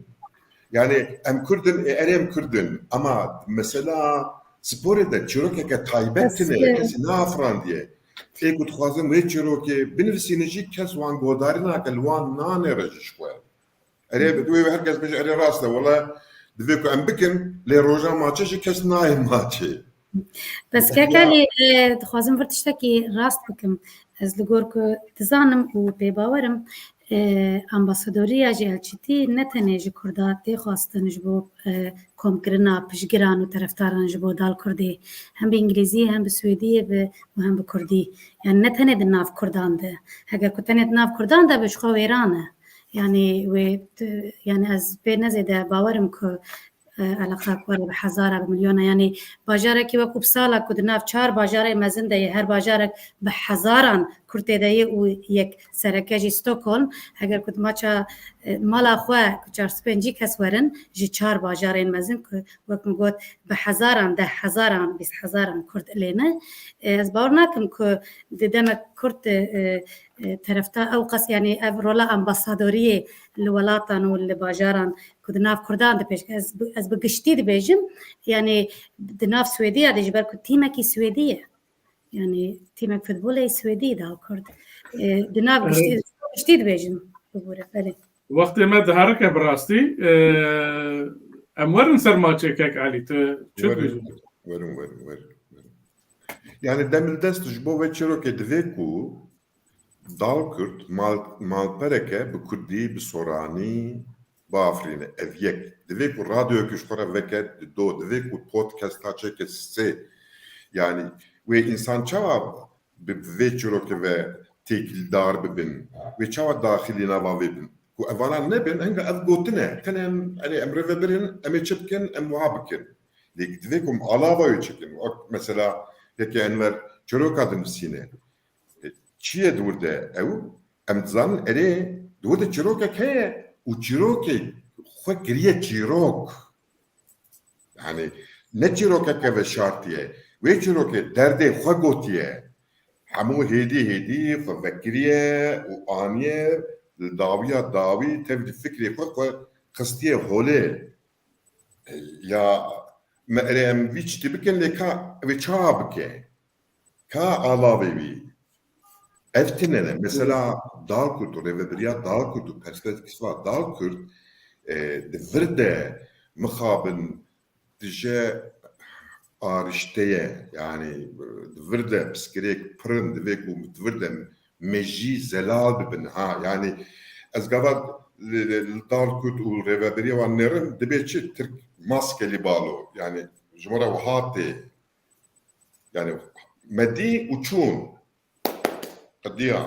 Yani em Kurd in, e, erê em Kurd in. Ama mesela sporê de çîrokeke taybet tine, Eski. Kesî neafirandiye. Ê ku dixwazin wê çîrokê binivîsîne jî kes wan guhdarî nake, li wan nanêre ji xwe. Erê, bi wê her kes bêje, erê rast e, wele divê ku em bikin, lê roja maçê jî kes nayê maçê. Bes Ya. Kekelî, e, dixwazim vir tiştekî rast bikim. Ez li gor ku dizanim û pê bawer im, e, ambasadoriya jî elçîtî ne tenê ji Kurda tê xwestin ji bo, e, komkirina piştgiran û terefdaran ji bo Dal Kurdê. Hem bi îngilîzî, hem bi swêdiyê bi û hem bi kurdî. Yani ne tenê di nav Kurdan de. Heger ku tenê di nav Kurdan de be, ji xwe wêran e. Yani wê, t-, yani ez pê ne zêde bawer im ku, e, eleqa ku were bi hezara, bi milyona. Yani bajarekî wek Uppsala ku di nav çar bajarê mezin de ye, her bajarek bi hezaran Kurd tê de ye û yek sereke jî Stockholm. Heger ku di maça, e, mala xwe ku çar sed û pêncî kes werin, ji çar bajarên mezin ku wek min got, bi hezaran, deh hezaran, bîst hezaran Kurd lê ne. E, ez bawer nakim ku di demek Kurd, e, e, terefta ew qas, yani ev rola ambasadoriyê li welatan û li bajaran ku di nav Kurdan dipêşke. Ez, bi- ez bi giştî dibêjim, yani di nav Swêdiya de ji ber ku tîmekî Swêdî ye. Yani tîmek futbolê Swêdî da Kurd. E, di nav Evet. giştî, giştî dibêjim. Bibûre, belê. Wextê me diherike bi rastî. E, em werin ser maçê Kek Elî, tu çi Werin, dibêjî? Werin, werin, werin, werin. Yani demildest ji bo vê çîrokê divê ku Dal Kurd mal-, malpereke bi kurdî, bi soranî biafirîne. Ev yek. Divê ku radyoyekê ji xwe re veke di do. Divê ku podcasta çêke sê. Yani wê însan çawa bi, bi vê çîrokê ve têkildar bibin? Wê çawa daxilî nava vê bin? Ku evana nebin, hinga ev gotin e. Tenê em, erê, em rêvebirin, em ê çi bikin, em wiha bikin. Lê divê ku em alava wê çekin. Wek mesela yekê Enver çîroka dinivîsîne. E, çi ye di wir de ew? Em dizanin erê di wir de çîrokek heye û çîrokê xwe kiriye çîrok. Yani ne çîrokeke veşartiye. Wê çîrokê derdê xwe gotiye. Hemû hêdî hêdî xwe vekiriye û aniye li dawiya dawî tevlî fikrê xwe xwe xistiye holê. E, ya me erê em vî çitî bikin lê ka wê çawa bike? Ka alavê wî. Ev tine ne. Mesela Dal Kurd û rêvebiriya Dal Kurd û perspektîfa Dal Kurd, e, di vir de mixabin dije arişte ye. Yani, e, di vir de piskirêk pir in, divê ku di vir de mejî zelal bibin. Ha, yani, ez gava li, li, li Dalkurt û rêveberiya wan nêrin, dibê çi? Tirk maske li balo. Yani, ji me re wiha tê. Yani, me dî û çûn. Qediya.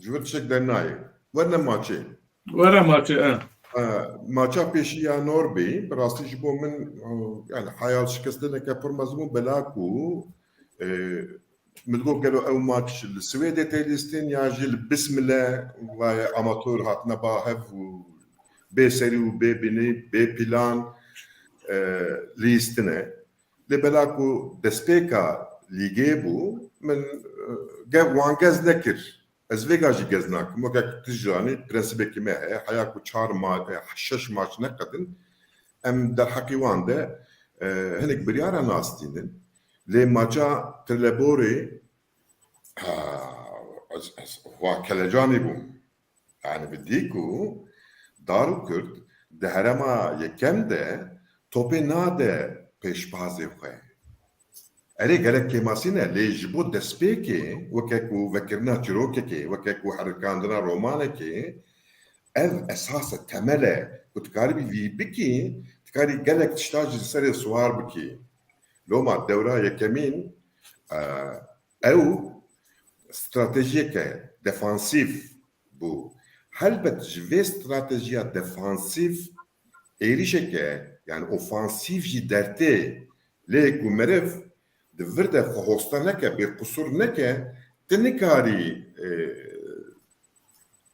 Ji vir tiştek dernayê. Werne maçê. Were maçê, e. E, maça pêşî ya Norway, bi rastî ji bo min, e, yani, hayal şikestineke pir mezin bû, bela ku, e, min digot gelo ew maç li Swêdê tê lîstin ya jî li bismile, vaye amator hatine ba hev û bê serî û bê binî, bê plan, e, lîstine. Lê bela ku destpêka lîgê bû, min, e, ge-, wan gez nekir. Ez vêga jî gez nakim. Weke tu jî zanî, prensîbekî me heye. Heya ku çar ma-, e, şeş maç neqedin, em derheqî wan de, e, hinek biryara nas dînin. Lê maça Trelleborê, ha, ez, ez, wa kelecanî bûm. Yani bi dî ku Dalkurt di herema yekem de topê nade pêşbazê xwe. Erê, gelek kêmasî ne, lê ji bo destpêkê, weke ku vekirina çîrokekê, weke ku herikandina romanekê, ev esas e, temel e, ku dikarîbî vî bikî, dikarî gelek tişta jî li serê siwar bikî. Loma dewra yekemîn, e, ew stratejiyeke defansîf bû. Helbet ji vê stratejiya defansîf êrîşeke, yani ofansîf jî dertê, lê ku meriv di vir de xwe hosta neke, bê qusur neke, tu nikarî, e,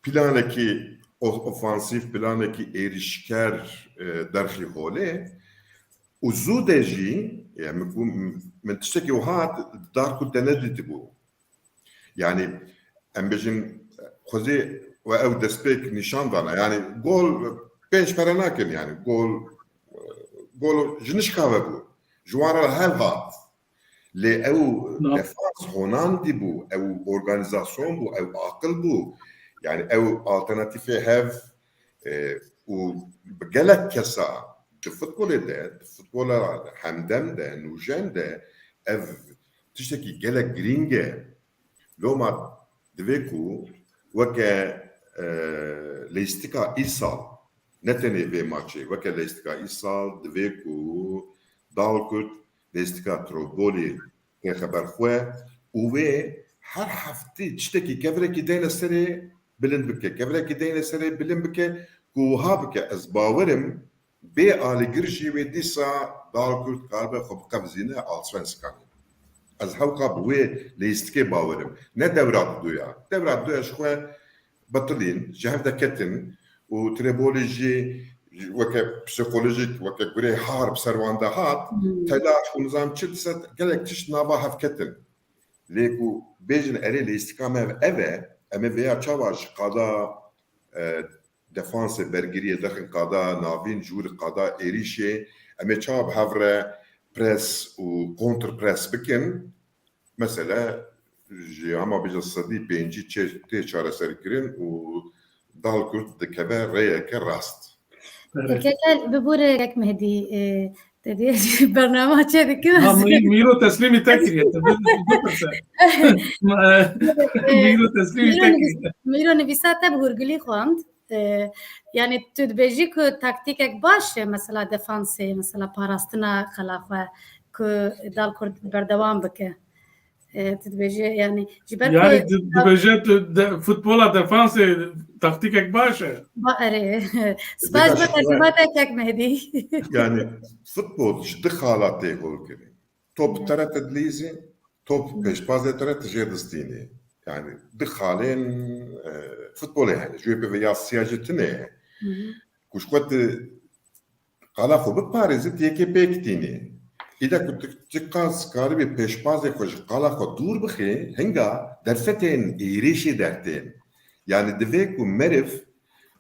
planekî o-, ofansîf, planekî êrîşker, e, derxî holê û zû de jî, yani min, min tiştekî wiha dar ku te nedîtibû. Yani, em bêjin, xwezî we ew destpêk nîşan dana. Yani, gol pênc pere nakin, yani, gol, gol ji nişka ve bû. Ji wan re hev hat. Lê ew Na- defans honandî bû, ew organizasyon bû, ew aqil bû. Yani, ew alternatîfê hev, e, û bi gelek kesa di futbolê de, di futbola hemdem de, nûjen de ev tiştekî gelek girîng e. Loma divê ku weke, e, leyîstika îsal, ne tenê vê maçê, weke leyîstika îsal divê ku Dalkurt leyîstika Trelleborê tê xeber xwe û wê her heftê tiştekî, kevirekî deyne serê bilind bike, kevirekî deyne serê bilind bike ku wiha bike, ez bawer im bê alîgir jî wê dîsa Dalkurt karibe xwe biqevizîne Allsvenskanê. Ez hewqa bi wê leyîstikê bawer im. Ne dewra didoya. Dewra didoya ji xwe betilîn, ji hev de ketin û Trelleborê jî weke psîkolojîk, weke gurê har bi ser wan de hat, Hmm. telaş û nizam çi dise gelek tişt nava hev ketin. Lê ku bêjin erê leyîstika me ev e, em ê vêya çawa ji qada, e, defansê bergiriyê derxin qada navîn, ji wir qada êrîşê, em ê çawa bi hev re pres û kontrpres bikin? Mesele ji hema bêje sedî pêncî çê-, tê çareserkirin û Dalkurt dikeve rêyeke rast. Evet. Keke, bibûre Kek Mehdî, e, te dê bernama çê dikim. Ha, ez mi-, Mîro teslîmî te kiriye, tu bi-, bipirse. Mîro teslîmî Mîro te nivîs-, kiriye. Mîro nivîsa te bi hûrgilî xwend. E, yani tu dibêjî ku taktîkek baş e, mesela defansê, mesela parastina qela xwe, ku Dalkurt berdewam bike. E, tu dibêjî, yani, ji ber Yani ku di-, dibêje tu de-, futbola defansê taktîkek baş e. Ba, erê. Spas bo tecrüba te Kek Mehdî. Yani futbol ji du xala tê holkirin. Top Evet. te re te dilîzî, top Hmm. pêşbazê te re te jê distînî. Yani du xalên, e, futbolê hene. Ji wê pê ve ya siya jî tune ye. Hı hı. Ku ji xwe tu qala xwe biparêzî, tu yekê pêk tînî. Îde ku tu çiqas karibî pêşbazê xwe ji qala xwe dûr bixî, hinga derfetên êrîşê dertên. Yani divê ku meriv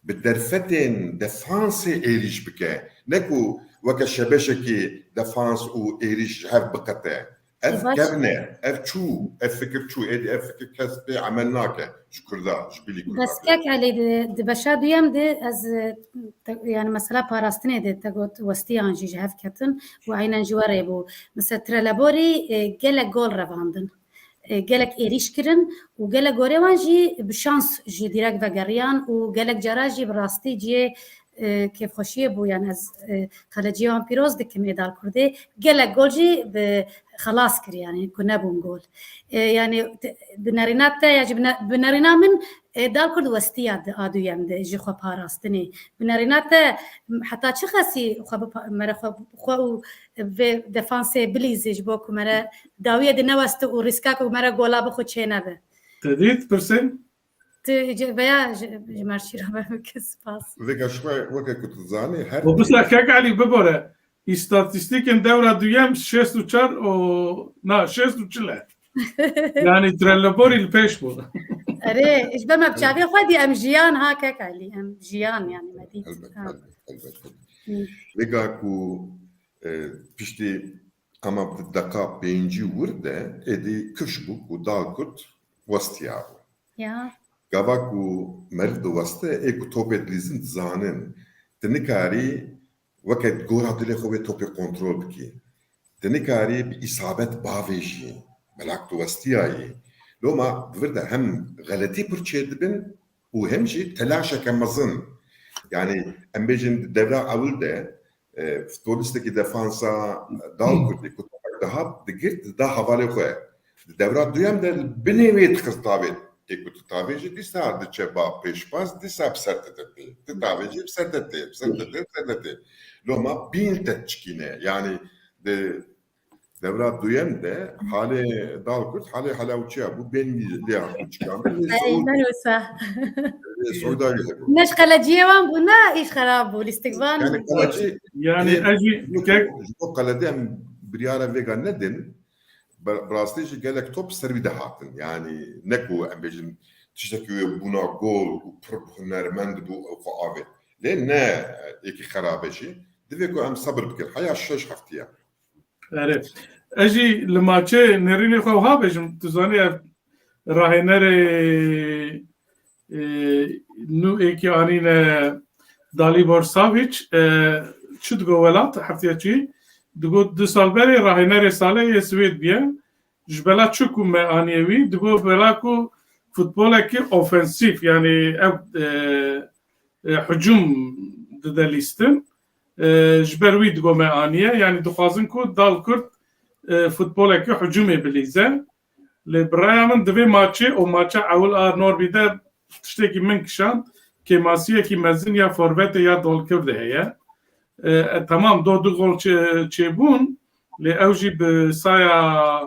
bi derfetên defansê êrîş bike, ne ku weke şebeşekî defans û êrîş ji hev biqete. Ev kevn e, ev çû, ev fikir çû, êdî ev fikir kes pê emel nake ji Kurda, ji bilî Kurda. Bes kek Elî, di, di beşa duyem de ez, e, te, yani mesela parastinê de te got westiyan jî ji hev ketin û eynen ji we rê bû. Mesela Trelleborî, e, gelek gol revandin. E, gelek êrîş kirin û gelek gorê wan jî bi şans jî dîrek vegeriyan û gelek cara jî bi rastî cihê e, kêfxweşiyê bû, yani ez, e, qeleciyê wan pîroz dikim ê Dalkurdê. Gelek gol jî bi xelas kir, yani ku nebûn gol. E, yani te, bi nerîna te ya jî bi ne-, bi nerîna min, e, Dalkurd westiya di a duyem de ji xwe parastinê. Bi nerîna te heta çi xesî xwe bi pa-, mere xwe, xwe û vê defansê bilîzê ji bo ku mere dawiyê de neweste û rîska ku mere gola bi xwe çênebe. Te dît, pirsên? Tu ji veya ji, ji merşîra me bike, spas. Vêga ji xwe weke ku tu dizanî her Û bisa kek Elî bibore. Îstatîstîkên dewra duyem şêst û çar û na şêst û çil e. Yani Trelleborî li pêş bû. Erê, ji ber me bi çavê xwe dî em jiyan ha kek Elî, em jiyan yani me dît. Elbet, Ha. elbet, elbet. Hı. Vêga ku e, piştî ama di deqa pêncî wir de êdî kifş bû ku Dalkurd westiya bû. Ya. Gava ku meriv diweste, ê ku topê dilîzin dizanin. Tu nikarî weke gora dilê xwe wê topê kontrol bikî. Tu nikarî bi îsabet bavêjî. Belak tu westiyayî. Loma di vir de hem xeletî pir çêdibin û hem jî telaşeke mezin. Yani em bêjin di devra ewil de e, futbolistekî defansa Dalkurdî ku topek dihat, digirt, dida hevalê xwe. Di devra duyem de li binê wê dixist tavê. Ê ku tu tavêjî dîsa diçe ba pêşpas, dîsa bi ser te tê. Tu tavêjî bi ser te tê, bi ser te tê, bi ser te tê. Loma bîn te diçikîne. Yani di devra duyem de halê Dalkurd, halê helawçiya bû, bên wî lê hatibû çikan. Ey, ben wisa. Soyda wî hebû. Ne ji qeleciyê wan bû, ne îş xerab bû, lîstikvan. Yani qelecî, yani ez jî ji bo qeledê em biryara vêga nedin, bi rastî jî gelek top ser wî de hatin. Yani ne ku em bêjin tiştekî wê bûna gol û pir hunermend bû ew xwe avêt. Lê ne êkî xerabe jî. Divê ku em sebir bikin. Heya şeş heftiya. Erê. Ez jî li maçê nêrînê xwe wiha bêjim, tu zanî ev rahênerê, e, nû êkî anîne Dalibor Savic, e, çi digo welat, heftiya çî, digo du sal berê rahênerê salê yê Swêd bûye. Ji bela çi ku me aniye wî, digo bela ku futbolekî ofensîf, yani ev, e, e, hicûm dide lîstin. E, ji ber wî digo me aniye. Yani dixwazin ku Dalkurd, e, futbolekî hicûmê bilîze. Lê bi raya min divê maçê û maça ewil a Norbî de tiştekî min kişand, kêmasiyekî mezin ya forvetê ya Dalkurdê heye. E, e, temam do du gol çê-, çêbûn, lê ew jî bi saya,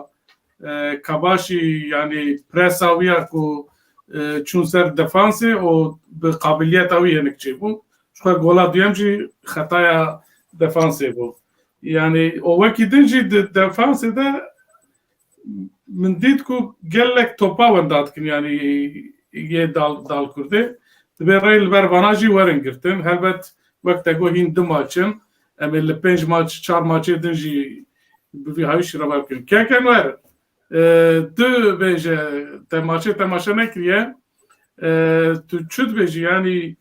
e, Kabaşî, yani presa wî ya ku, e, çûn ser defansê û bi qabiliyeta wî hinek çêbû. Ji xwe gola duyem jî xetaya defansê bû. Yani û wekî din jî di defansê de min dît ku gelek topa wenda dikin, yani yê Dal-, Dalkurdê. Dibê rê li ber vana jî werin girtin. Helbet wek te got hîn du maç in. Em ê li pênc maç, çar maçê din jî bi vî hawî şîrove bikin. Kek Enwer, e, tu bêje, te maçê temaşe nekiriye. E, tu çi dibêjî? Yani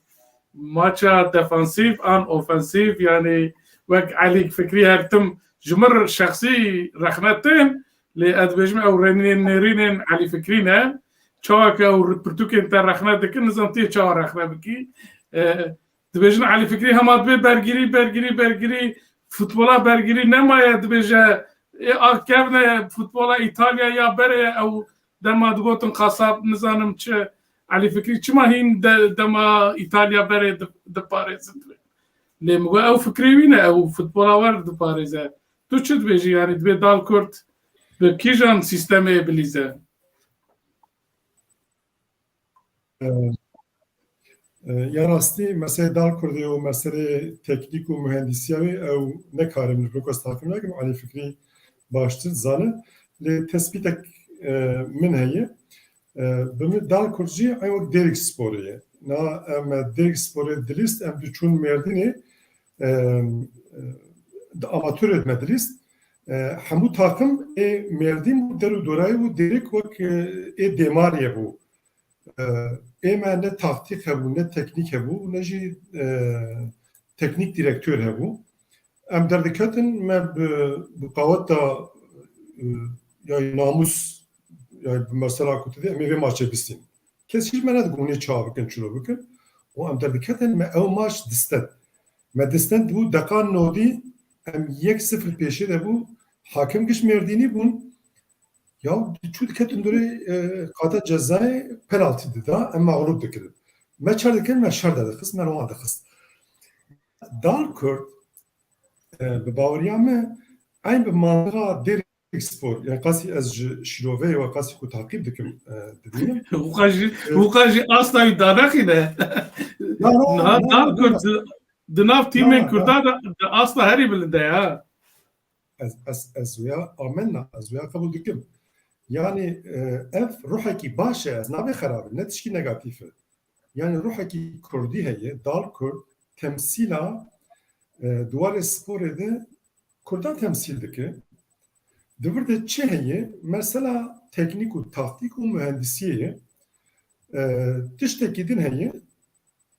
maça defansîf an ofensîf? Yani wek Elî Fikrî her tim ji min şexsî rexne tên, lê ez dibêjim ew rênên nêrînên Elî Fikrî ne. Çawa ke ew pirtûkên te rexne dikin, nizam tu yê çawa rexne bikî. E, dibêjin Elî Fikrî hema dibê bergirî, bergirî, bergirî, futbola bergirî nemaye, dibêje, ê, a kevne futbola Îtalya ya berê ew dema digotin qasab, nizanim çi, Elî Fikrî çima hîn de, dema Îtalya berê di-, diparêzin dibê. Lê min got ew fikrê wî ne, ew futbola wer diparêze. Tu çi dibêjî, yani dibê Dalkurd bi kîjan sîstemê bilîze? E, e, ya rastî meselê Dalkurdê û meselê teknîk û muhendîsiya wê ew nekarim li Brokos takim nekim, Elî Fikrî baştir zane. Lê tespîtek, e, min heye. E, bi min Dalkurd jî ew wek Dêriksporê ye. Na em Dêriksporê dilîst, em diçûn Mêrdînê, e, e, di amatörê me dilîst. E, hemû taxim ê Mêrdîn bû, der û dorayê bû, dirêk wek, e, ê Dêmariyê bû. E, ê me ne taktîk hebû, ne teknîk hebû, ne jî, e, teknîk direktör hebû. Em derdiketin, me bi, bi qaweta, e, ya namûs, ya bi mesela ku tu dê, em ê vê maçê bistîn. Kes jî me nedigot hûn ê çawa bikin, çilo bikin. Û em derdiketin, me ew maç distend. Me distend bû deqa nodî, em yek sifir pêşê de bû. Hakim giş Mêrdînî bûn. Ya çû diketin durê, e, qada cezayê penaltî dida, em mexlûb dikirin. Me çer dikirin, me şer derdixist, me wan dixist. Dal Kurd, e, bi baweriya me, eyn bi mantiqa Dêrikspor, yani qasî ez ji şîroveyê we qasî ku taqîb dikim, e, dibînim. Wika jî, E, wika jî asta wî danexîne. Na, na, Niha na, Dal na, Kurd na. di, di nav tîmên Na, na. Kurdan de, di asta herî bilind e ya. Ez, ez, ez wêya amenna, ez wêya qebûl dikim. Yani, e, ev ruhekî baş e, ez nabê xerab e, ne tişkî negatîf e. Yani ruhekî kurdî heye, Dal Kurd temsîla, e, di warê sporê de kurdan temsîl dike. Di vir de çi heye? Mesela teknîk û taktîk û mühendisiyê ye. E, tiştekî din heye.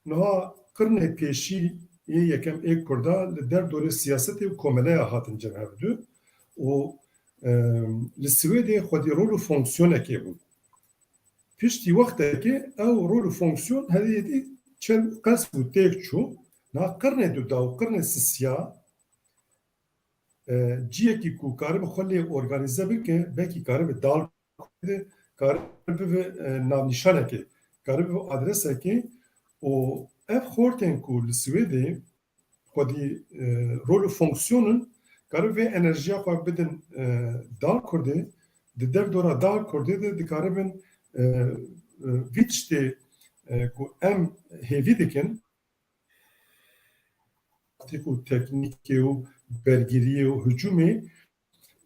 Niha qirnê pêşî yê yekem ê Kurda li derdorê siyasetê û komeleya hatin cem hevdu û, e, li Swêdê xwedî rol û fonksiyonekê bû. Piştî wextekê ew rol û fonksiyon herî êdî çend qels bû têk çû. Niha qirnê duda û qirnê sisiya, e, ciyekî ku karibe xwe lê organîze bike, belkî karibe Dal Kurdê, karibe bibe, e, navnîşanekê, karibe bibe adresekê û ev xortên ku li Swêdê xwedî, e, rol û fonksiyon in, karibe vê enerjiya xwe bidin, e, Dal Kurdê, di derdora Dal Kurdê de dikaribin, e, e, vî tiştê, e, ku em hêvî dikin, taktîk û teknîkê û bergiriyê û hicûmê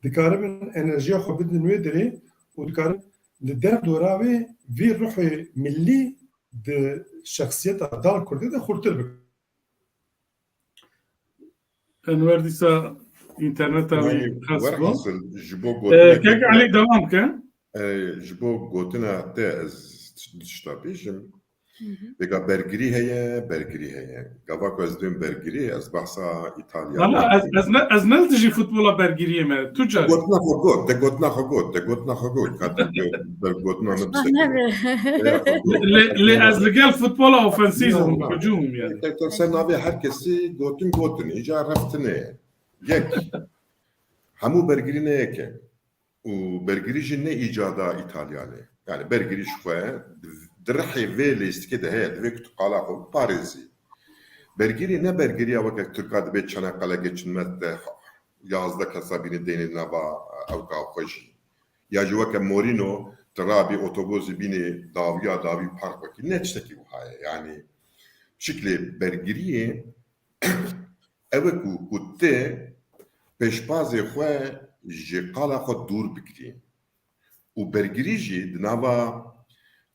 dikaribin enerjiya xwe bidin wê derê û dikarin li derdora wê vî ruhê millî di şexsiyeta Dal Kurdê de xurtir bikin. Enwer dîsa înterneta wî Yani, qes bû. Werhasil, ji bo Ee, gotinek Kek Elî, devam ke. Ee, ji bo gotina te ez tişta bêjim. Hı hı. Vêga bergirî heye, bergirî heye. Gava ku ez dibêm bergirî, ez behsa Îtalya Valla nakim. ez, ez ne, ez ne li dijî futbola bergiriyê me. Tu car. Gotina xwe got, te gotina xwe got, te gotina xwe got. Ka tu ber-, gotina min Uşbah bisekine. Nebe. Lê, lê ez li gel futbola ofensîf im, hicûm im yani. Te, te ser navê her kesî gotin gotin, îca reftine. Yek. Hemû bergirî ne yek e. Û bergirî jî ne îcada Îtalyan e. Yani bergirî ji xwe di, di rihê vê lêstikê de heye, divê ku tu qala xwe biparêzî. Bergirî ne bergiriya weke Tirka dibê Çanakkale geçilmez de yazdeh kesa bînî deynê nava ewka xwe jî. Ya jî weke Mourinho tu rabî otobusî bînî dawiya dawî park wekî. Ne tiştekî wiha ye. Yani şiklê bergiriyê ew e ku, ku tu pêşbazê xwe ji qala xwe dûr bikirî. Û bergirî jî di nava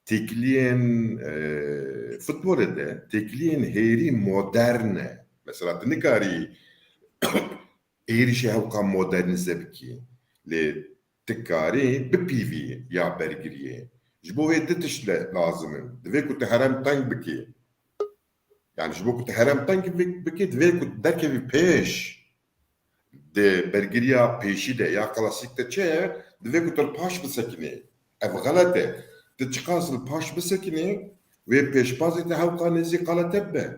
têkiliyên, e, futbolê de têkiliyên hêrî modern e. Mesela tu nikarî êrîşê hewka modernîze bikî. Lê tu karî bipîvî ya bergiriyê. Ji bo wê du tişt le-, lazim in. Divê ku tu herem teng bikî. Yani ji bo ku tu herem teng bi-, bikî, divê ku derkevî pêş. Di bergiriya pêşî de ya klasîk de çi ye? Divê ku tu li paş bisekinî. Ev xelet e. Tu çiqas li paş bisekinî, wê pêşbazê te hewka nêzî qala te bibe.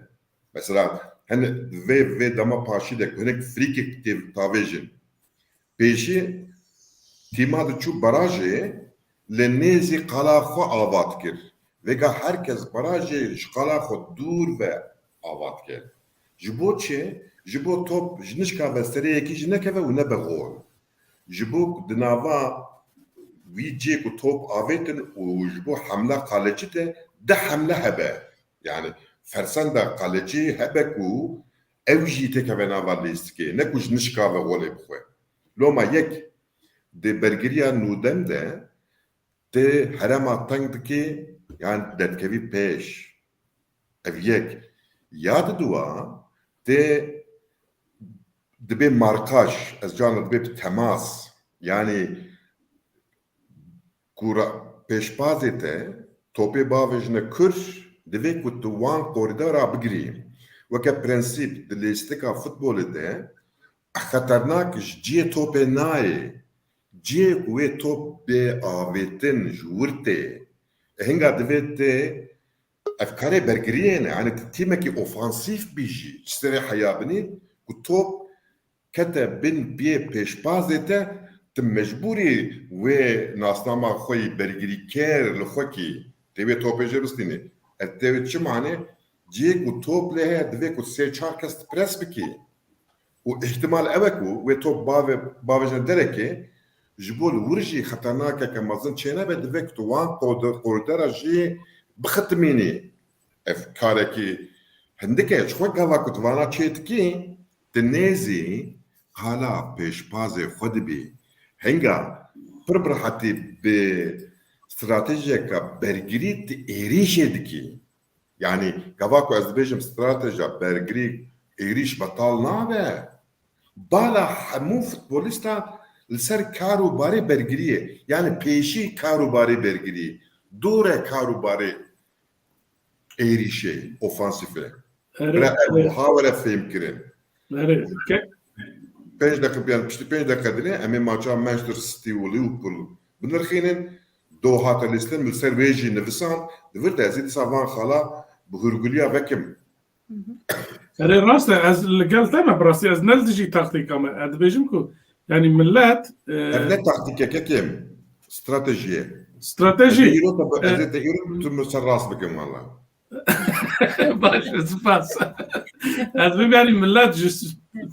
Mesela, hene vê, vê dema paşî de ku hinek frîkik tê-, tavêjin. Pêşî tîma diçû barajê li nêzî qala xwe ava dikir. Vêga her kes barajê ji qala xwe dûr ve ava dike. Ji bo çi? Ji bo top ji nişka ve serê yekî jî nekeve û nebe gol. Ji bo ku di nava wî cihê ku top avêtin û ji bo hemla qaleçî de deh hemle hebe. Yani fersenda qaleçî hebe ku ew jî têkeve nava lîstikê, ne ku ji nişka ve golê bixwe. Loma yek, di bergiriya nûdem de tu herema teng dikî, yan derdikevî pêş. Ev yek. Ya di dua, tu Dibê markaj, ez carna dibê bi temas. Yanî ku ra-, pêşbazê te topê bavêjine kur, divê ku tu wan korîdara bigirî. Weke prensîp di lêstika futbolê de xeternak ji cihê topê nayê. Cihê ku wê top bê avêtin ji wir tê. Hinga divê tê ev karê bergiriyê ne. Yanî tu tîmekî ofansîf bî jî, ji serê heya binî ku top kete bin piyê pêşbazê te, tu mecbûrî wê nasnama xwe yî bergirîker li xwe kî tê wê topê jê bistînî. Ev tê wê çi mane? Cihê ku top lê heye, divê ku sê çar kes tu pres bikî. Û îhtimal ew e ku wê top bave-, bavêjine derekê, ji bo li wir jî xeternakeke mezin çênebe, divê ku tu wan qode-, qordera jî bixitimînî. Ev karekî hindik e, ji xwe gava ku tu vana çêdikî, tu nêzî qala pêşbazê xwe dibî. Hinga pir bi rehetî bi stratejiyeke bergirî tu êrîşê dikî. Yanî gava ku ez dibêjim stratejiya bergirî êrîş betal nabe. Bala hemû futbolîsta li ser kar û barê bergiriyê, yanî pêşî kar û barê bergiriyê, dore kar û barê êrîşê, ofansîfê. Erê, Bira ev erê. Wiha were fêhmkirin. Erê, ke- Pênc deqe, yani piştî pênc deqe dinê em ê maça Manchester City û Liverpool binirxînin. Do hate lîstin, min li ser wê jî nivisan. Di vir de ez ê dîsa van xala bi hûrguliya vekim. Erê, rast e, ez li gel te me, bi rastî ez ne li dijî taktîka me. Ez dibêjim ku, yanî millet, e, Ev ne taktîkeke kêm, stratejî ye. Stratejî. Ez ê îro te, e, ez ê te îro tu min ser rast bikim valla. Baş e, spas. Ez bim, yanî millet ji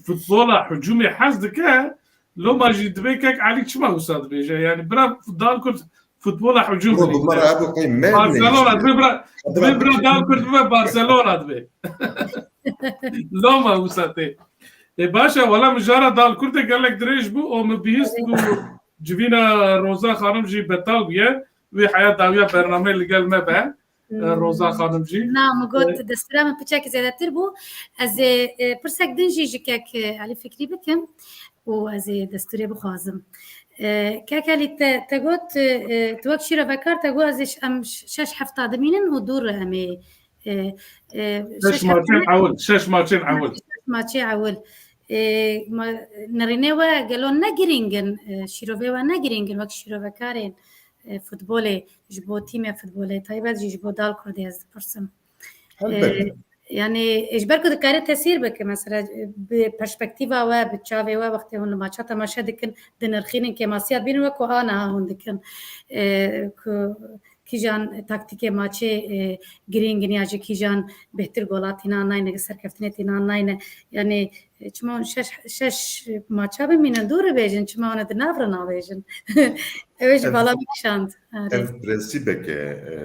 futbola hücumê hez dike, loma jî dibê kek Elî çima wisa dibêje? Yanî bira Dalkurt futbola hücum Bro, dibê. Bunlar abi koy, men Barcelona, neyse. Dibê bira, Bira dibê bira bira Dalkurt bibe Barcelona dibê. Loma wisa tê. E, baş e, wela min jara Dalkurtê gelek dirêj bû, û min bihîst ku civîna Roza Xanim jî betal bûye. Wê heya dawiya bernameyê li gel me be. E, Roza Xanim jî. Na, min got, e, destûra min piçekî zêdetir bû. Ez ê, e, pirsek din jî ji kek, e, Elî Fikrî bikim û ez ê destûrê bixwazim. E, kek Elî, te, te got, e, e, tu wek şîrovekar te got, ez ê ş-, em ş-, şeş hefta dimînin û dûr em ê, e, e, Şeş şeş maçên hefta ewil, şeş maçên ewil. Şeş maçê ewil. E, ma, nerînê we gelo ne girîng in, e, şîrovê we ne girîng in wek şîrovekarên, e, futbolê, ji bo tîmê futbolê, taybet jî ji bo Dalkurdê ez dipirsim. Helbet. E, yanî, e, ji ber ku dikarî tesîr bike, mesela, e, bi perspektîfa we, bi çavê we, wextê hûn li maça temaşe dikin, dinirxînin, kêmasiya dibînin, wek ku aniha hûn dikin. E, ku kîjan taktîkê maçê, e, girîng in ya jî kîjan bêhtir gola tînan nayne, serkeftinê tînan nayne. Yanî, e, çima hûn şeş, şeş maça bimînin, dû re bêjin, çima hûn di nav re nabêjin? Ew ê jî Ev, bala min kişand. Erê. Ev prensîbeke, e,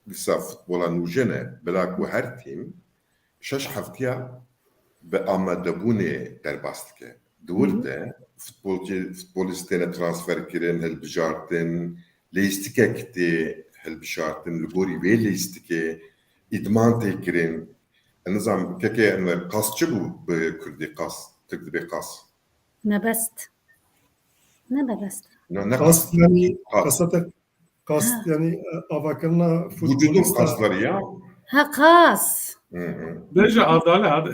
dîsa futbola nûjen e. Bila ku her tîm şeş heftiya bi amadebûnê derbas dike. Di wir Hı hı. de futbolcî, futbolîst têne transfer kirin, hilbijartin, lêstikek tê hilbijartin, li gorî vê lêstikê îdman tê kirin. Ez nizanim, kekê Enwer, qas çi bû bi kurdî qas? Tirk dibê qas. Mebest. Ne mebest. Ne, ne Qas qas. Yanî Qas. Qasa te Qas, Ha. yanî, e, avakirina Vücudun futbolîsta. Kasları ya. Ha, qas. Hı hı. Bêje adale hadi.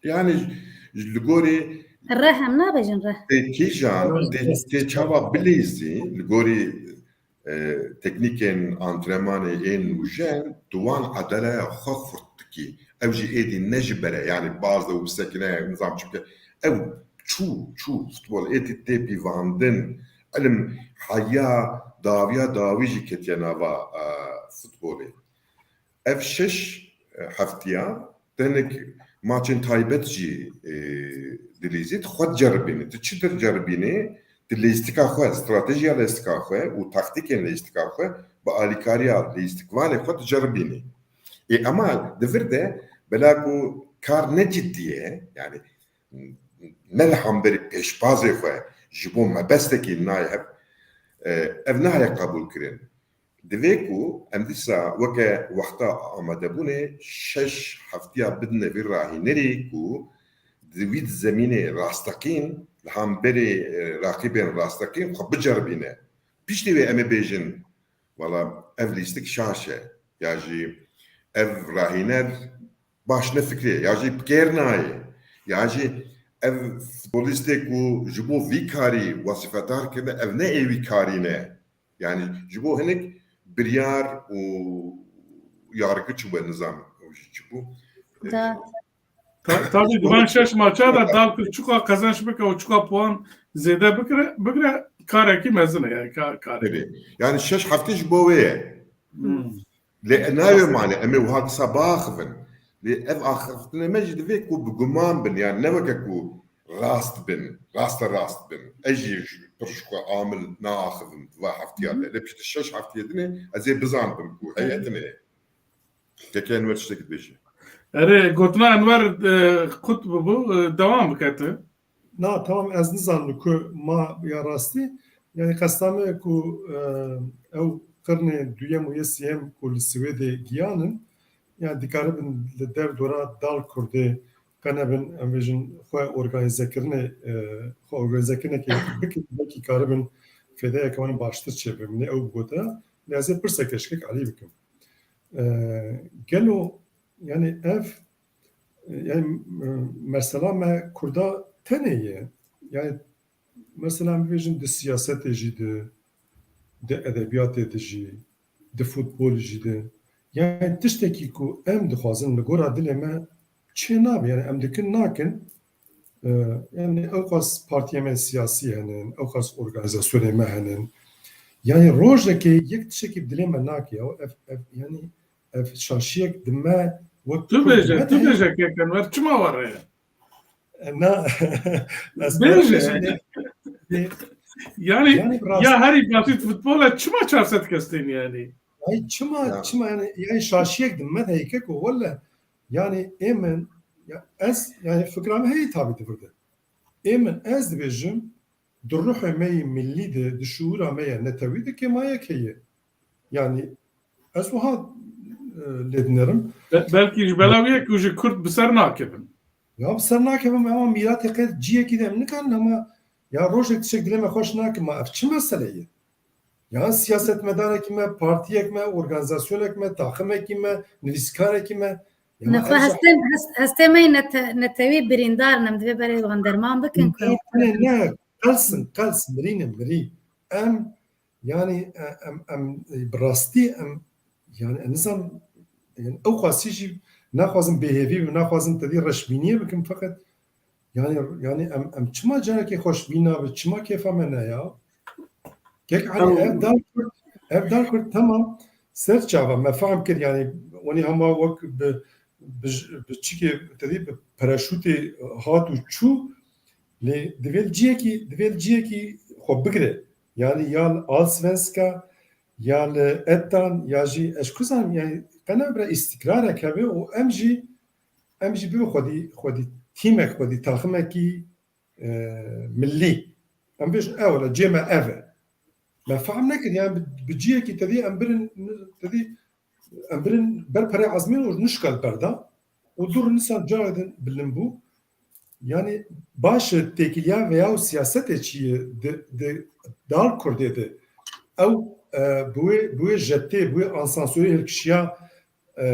Yani li gorî Reh em nabêjin reh. tê kîjan, Reh. tê, tê çawa bilîzî, li gorî, e, teknîkên antrenmanê ên nûjen, tu wan adaleya xwe xurt dikî. Ew jî êdî ne ji bere, yani baz de û bisekine, nizam çimke ew çû, çû futbol êdî tê pîvandin. Elim heya dawiya dawî jî ketiye nava, e, futbolê. Ev şeş, e, heftiya tenik maçên taybet jî, e, dilîzî, tu xwe diceribînî. Tu çi diceribînî? Tu lêstika xwe, stratejiya lêstika xwe û taktîkên lêstika xwe bi alîkariya lêstikvanê xwe diceribînî. Ê, ema di vir de bela ku kar ne cidî ye, yani ne li hemberî pêşbazê xwe ji bo mebestekî nayê hev, e, ev nayê qebûlkirin. Divê ku em dîsa weke wexta amadebûnê şeş heftiya bidine vî rahînerî ku di di wî zemînê rasteqîn, li hemberê, e, raqîbên rasteqîn xwe biceribîne. Piştî wê em ê bêjin, wala ev lîstik şaş e, ya jî ev rahîner baş ne fikrê, ya jî bi kêr nayê, ya jî ev futbolîstê ku ji bo vî karî wesîfedar kirine, ev ne ê wî karî ne. Yani ji bo hinek biryar û yargı çi bû, nizam ew jî çi bû. Da. Ta-, tabii duran şeş maça da Dalkurt çuka kazanç bike û çuka puan zêde bikire, bigire karekî mezin e yani ka-, karekî. Tabii. Yani şeş heftê ji bo wê ye. Hmm. Lê nayê mane em ê wiha kisa biaxivin. Lê ev axiftinê me jî divê ku bi guman bin, yani ne weke ku rast bin, raste rast bin. Ez jî ji pir ji xwe amil naaxivim di va heftiya de. Lê piştî şeş heftiye dinê ez ê bizanibim ku heye dinê. Keke Enwer tiştekî dibêje. Erê, gotina Enwer, e, qut bibû, e, dewam bike tu. Na, tamam, ez nizanim ku ma ya rastî. Yani qesta me ku, e, ew qirnê duyem û yê sêyem ku li Swêdê giyanin, yani dikaribin li derdora Dalkurdê qe nebin, em bêjin xwe organîzekirinê, e, xwe organîzekirinekê bikin, belkî karibin fêdeyeke wan baştir çêbibin. Ew bi gotina, lê ez ê pirseke ji kek Elî bikim. E, gelo, yani ev, e, yani, e, mesela me Kurda tenê ye. Yani mesela em bibêjin di siyasetê jî de, di edebiyatê de jî, di futbolê jî de. Yani tiştekî ku em dixwazin li gora dilê me çê nabe. Yani em dikin nakin, e, yani ewqas partiyê me siyasî henin, ewqas organîzasyonê me henin. Yani rojekê yek tiştekî bi dilê me nake ya. Ev, ev, yani ev şaşiyek di me wek Tu Kurd bêje, me tu de bêje kek Enwer, çima were ye? Na, ez Bêje. Şimdi, Yani, yani biraz ya herî basit futbol e, çima çar sed kes tên yani? Ay çima, Ya. çima yani, yani şaşiyek di me de heyke ku welle, yani ê min, ya ez, yani fikra me heyî tabi di vir de. Ê min ez dibêjim, di ruhê me yê millî de, di şuûra me ya netewî de kêmayek heye. Yani ez wiha, e, lê dinerim. Be-, belkî ji bela wê ku ji Kurd bi ser nakevin. Ya bi ser nakevim, ama mîratê qet ciyekî de em nikarin, ama ya rojek tiştek dilê me xweş nakim, ma ev çi mesele ye? Ya siyasetmedarekî me, partiyek me, organîzasyonek me, taximekî me, nivîskarekî me. Ya Nexwe ez hestên, hest-, hestê me yê nete-, netewî birîndar in, em divê berê wan derman bikin ku Ne, ne, ne, qels in, qels, mirî ne, mirî. Em, yani, e, em, em, e, bi rastî em, yani, em nizam, yani, ew qasî jî naxwazim bêhêvî bim, naxwazim tedî reşbîniyê bikim, feqet yani, yani em, em çima carekê xweşbîn nabe, çima kêfa me neya? Kek Elî, Tamam. ev Dalkurt, ev Dalkurt, tamam, ser çava me fehm kir, yani, wenî hema wek bi, bi, bi çikê, tedî bi paraşûtê hat û çû, lê divê li ciyekî, divê li ciyekî xwe bigire. Yani ya li Allsvenska, ya li Ettan, ya jî ez ku zanim, yani qe ne bira îstikrarek hebe û em jî, em jî bibe xwedî, xwedî tîmek, xwedî taximekî, e, millî. Em bêjin, ew, wele cê me ev e. Me fehm nekir, yani bi, bi ciyekî tedî em birin, tedî em birin ber perê ezmîn û nişka li ber da. Û dûr nisan carê din bilind bû. Yani baş e, têkiliya veya û siyasetê çi ye di, di Dalkurdê de. Ew, e, bi wê, bi wê jetê, bi wê ansansorê hilkişiya, e,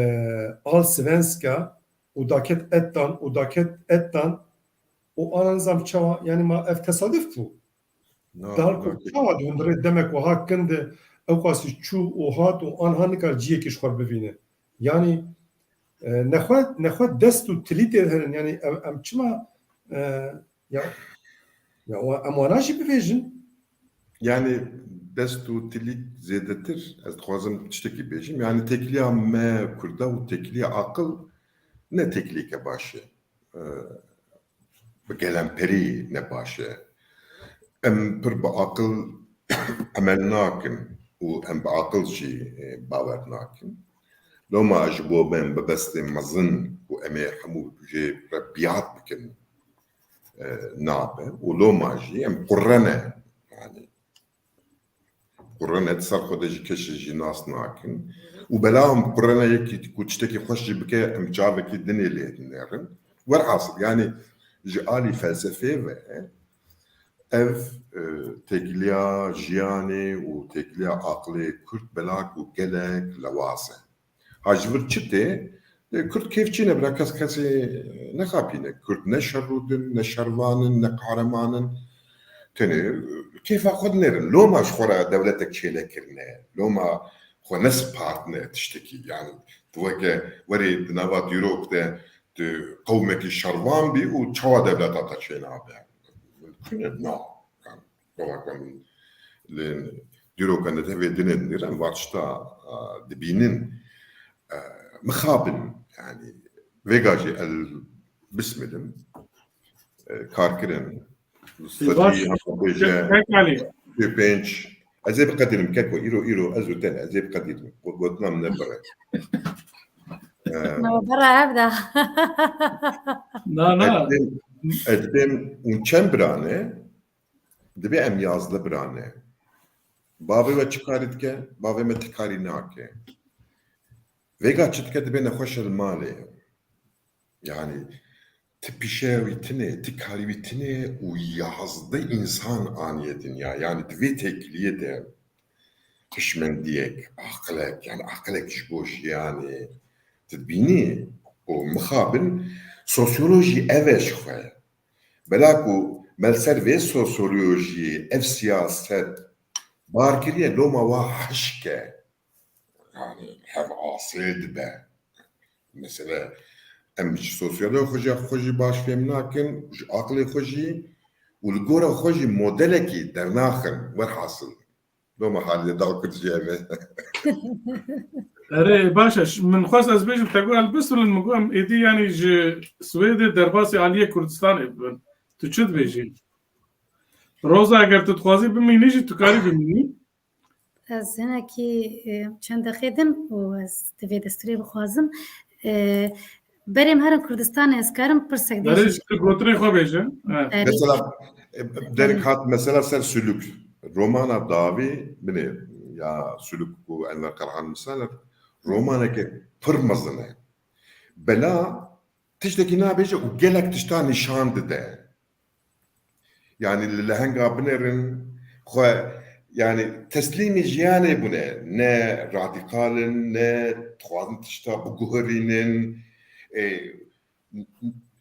Allsvenska û daket Ettan û daket Ettan û ana nizam çawa, yani ma ev tesaduf bû. Na, Dalkurd na. Çawa di hundirê demek wiha kin de ew qasî çû û hat û anha nikar ciyekî ji xwe bivîne. Yani, e, nexwe, nexwe dest û tilî tê de herin. Yani em, em çima, e, ya, ya wa-, em wana jî bivêjin? Yani dest û tilî zêdetir, ez dixwazim tiştekî bêjim. Yani têkiliya me Kurda û têkiliya aqil ne têkiliyeke baş e. E, bi gelemperî ne baş e. Em pir bi aqil emel nakin û em bi aqil jî, e, bawer nakin. Loma ji bo me em bibestên mezin ku em ê hemû jê re biyat bikin, e, nabe. Û loma jî em qurre ne. Yani, Qurrene di ser xwe de jî keşê jî nas nakin. Û bela em qurrene yekî ku tiştekî xweş jî bike, em çavekî dinê lê dinêrin. Werhasil, yani, ji alî felsefê ve ev, e, têkiliya jiyanê û têkiliya aqilê Kurd belak û gelek lewaz e. Ha ji vir çi tê? E, Kurd kêfçî ne, bira kes kesê nexapîne. Kurd ne şerrûd in, ne şervan in, ne qehreman in. Tenê, e, kêfa xwe dinêrin. Loma ji xwe re dewletek çênekirine. Loma xwe nespartine tiştekî. Yani tu weke werê di nava dîrok de tu qewmekî şervan bî û çawa dewleta te çênabe? Mimkun e? Na. Yani, Bavaka min li dîroka netewê din ên nîran va tişta, a, dibînin, e, mixabin, yani, vêga jî el bismilin, e, karkirin, Baş. Sedî, hema bêje, Kek Alî. Pênc. Ez ê biqedînim, keko, îro, îro, ez û te ne, ez ê biqedînim. Got-, gotina min ne pir e. E, Na, bera ev de. Na, na. Edbên, edbên û çend birane? Divê em yazdeh birane. Bavê we çi karî dike? Bavê me ti karî nake. Vêga çi dike, dibê nexweş li malê. Yani, ti pîşeya wî tine, ti karî wî tine û yazdeh însan aniye dinya. Yani, divê têkiliyê de hişmendiyek, aqilek, yani aqilek ji bo jiyanê. Tu dibînî û mixabin sosyolojî ev e ji xwe. Bela ku me li ser vê sosyolojiyê ev siyaset bar kiriye, loma wa hişk e. Yani hev asê dibe. Mesela em ji sosyoloya xwe jî, xwe jî baş fêm nakin, ji aqilê xwe jî û li gora xwe jî modelekî dernaxin. Werhasil. Loma halê dal Kurd jî ev e. Erê, baş e. Ş-, min xwest ez bêjim, te got, Elbisrûn, min got, em êdî, yanî, ji Swêdê derbasî aliyê Kurdistanê bibin. Tu çi dibêjî? Roza, eger tu dixwazî bimînî jî, tu karî bimînî. Ez hinekî, e, çend deqê din û ez di vê destûrê bixwazim. E, Berê em herin Kurdistanê, ez karim pirsek Berê bêjim? Ji gotinê xwe bêje. Evet. Erê. Mesela, e, derek hat mesela ser Suluk. Romana dawî, binê ya Suluk ku Enver Karhan misal e, romaneke pir mezin e. Bela tiştekî nabêje û gelek tişta nîşan dide. Yani li lehenga binêrin, xwe, yani teslîmî jiyanê bûne. Ne radîkal in, ne dixwazin tişta biguherînin. E,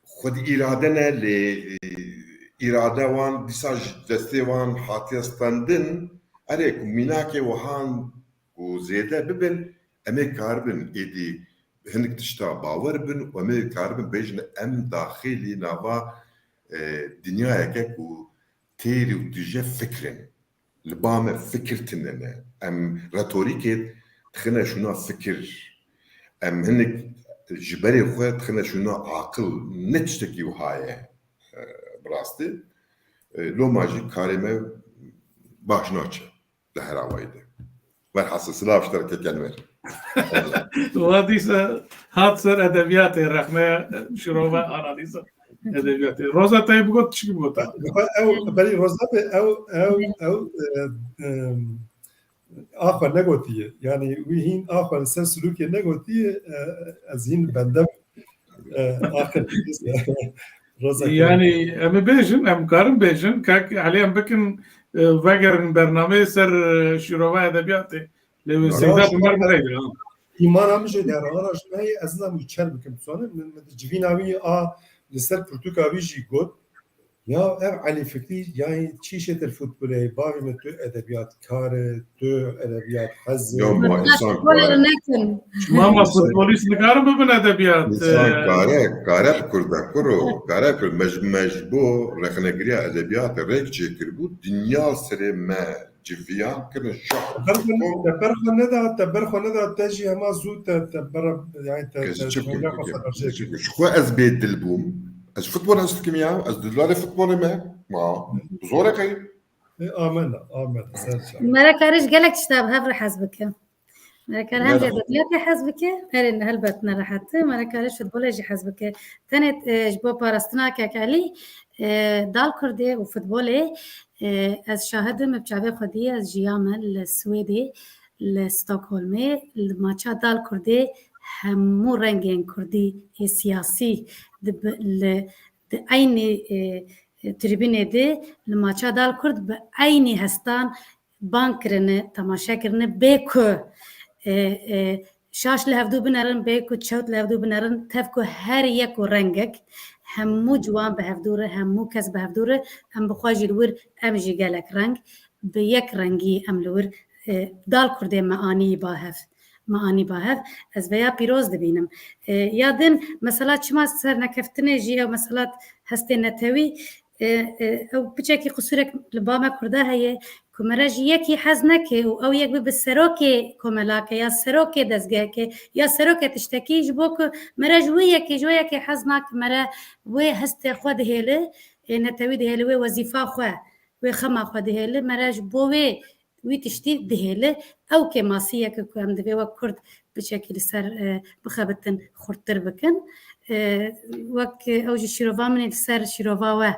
xwedî îrade ne, lê, e, îrade wan dîsa ji destê wan hatiye stendin. Erê, ku mînakê wihan ku zêde bibin, em ê karibin êdî hinek tişta bawer bin û em ê karibin bêjin, em daxilî nava, e, dinyayeke ku têr û tije fikr in. Li ba me fikir tune ne. Em retorîkê dixine şûna fikir. Em hinek ji berê xwe dixine şûna aqil. Ne tiştekî wiha ye, e, bi rastî. E, loma jî karê me baş naçe. Di her awayî de. Werhasil, silav ji te re kek Enver. Wa dîsa hat ser edebiyatê, rexne şirove ana dîsa edebiyatê. Roza, te yê bigot, çi bigota? Ew, belî Roza be, ew, ew, ew, e, e, a xwe negotiye. Yani, wî hîn a xwe li ser Silûkê negotiye, e, ez hîn bendem. E, axir, Roza, Yani, em ê bêjin, em karin bêjin, kak Elî, em bikin, e, vegerin bernameyê ser, e, şîrova edebiyatê. Lê wê Ya, seyda ya, bi me re bideydi, ha. Îmana min jê dera, ara ji me heye, ez nizam wî çer bikim, tu zanî, min, min di civîna wî a li ser pirtûka wî jî got. Ya ev Elî Fikrî, yani çi şêtir futbolê, bavê min tu edebiyatkar e, tu edebiyat hez e. Ya ma Wata insan futbolê kare. Nekin. Mama futbolîst nikarin bibin edebiyat. İnsan, e, kare, kare bi Kurda kuro, kare bi Kurd. Me ji, me ji bo rexnegiriya edebiyatê rêk çêkiribû, dinya serê me civiyan kirin şahr. Te ber xwe, te ber xwe neda, te ber xwe neda, te jî hema zû te, te ber, yani te, Kes te çi çi, çi, çi, çi, çi, ji xwe ez bê dil bûm. Ez futbol hez dikim ya, ez dildarê futbolê me. Ma, zor e qey. E, amen, amen. Ser çav. Mera karê ji gelek tişta bi hev re hez bike. Mera kar hem ji edebiyatê hez bike, erê, helbet ne rehet e. Mera karê ji futbolê jî hez bike. Tenê, e, ji bo parastina Kek Elî, e, dal Kurdê û futbolê, e, ez şahid im, bi çavê xwe dî, ez jiyame li Swêdê, li Stockholmê, li maça dal Kurdê hemû rengên Kurdî ê siyasî di bi-, li di eynî, e, e, tribûnê de li maça Dal Kurd bi eynî hestan bang kirine, temaşe kirine, bê ku, e, e, şaş li hevdû binerin, bê ku çewt li hevdû binerin, tev ku her yek û rengek, hemû ciwan bi hevdû re, hemû kes bi hevdû re, em bi xwe jî li wir, em jî gelek reng, bi yek rengî em li wir, e, Dal Kurdê me anî ba hev. Me anî ba hev. Ez veya pîroz dibînim. E, ya din, mesela çima sernekeftinê jî ew mesela hestê netewî, e, e, ew piçekî qisûrek li ba me Kurda heye, ku mere ji yekî hez neke û ew yek bibe serokê komelake ya serokê dezgeheke ya serokê tiştekî, ji bo ku mere ji wê yekê, ji wê yekê hez nake, mere wê hestê xwe dihêle, ê netewî dihêle, wê wezîfa xwe, wê xema xwe dihêle, mere ji bo wê wî tiştî dihêle. Ew kêmasiyeke ku em divê wek Kurd piçekî li ser, e, bixebitin, xurttir bikin. E, wek ew jî şîrova min ê li ser şîrova we.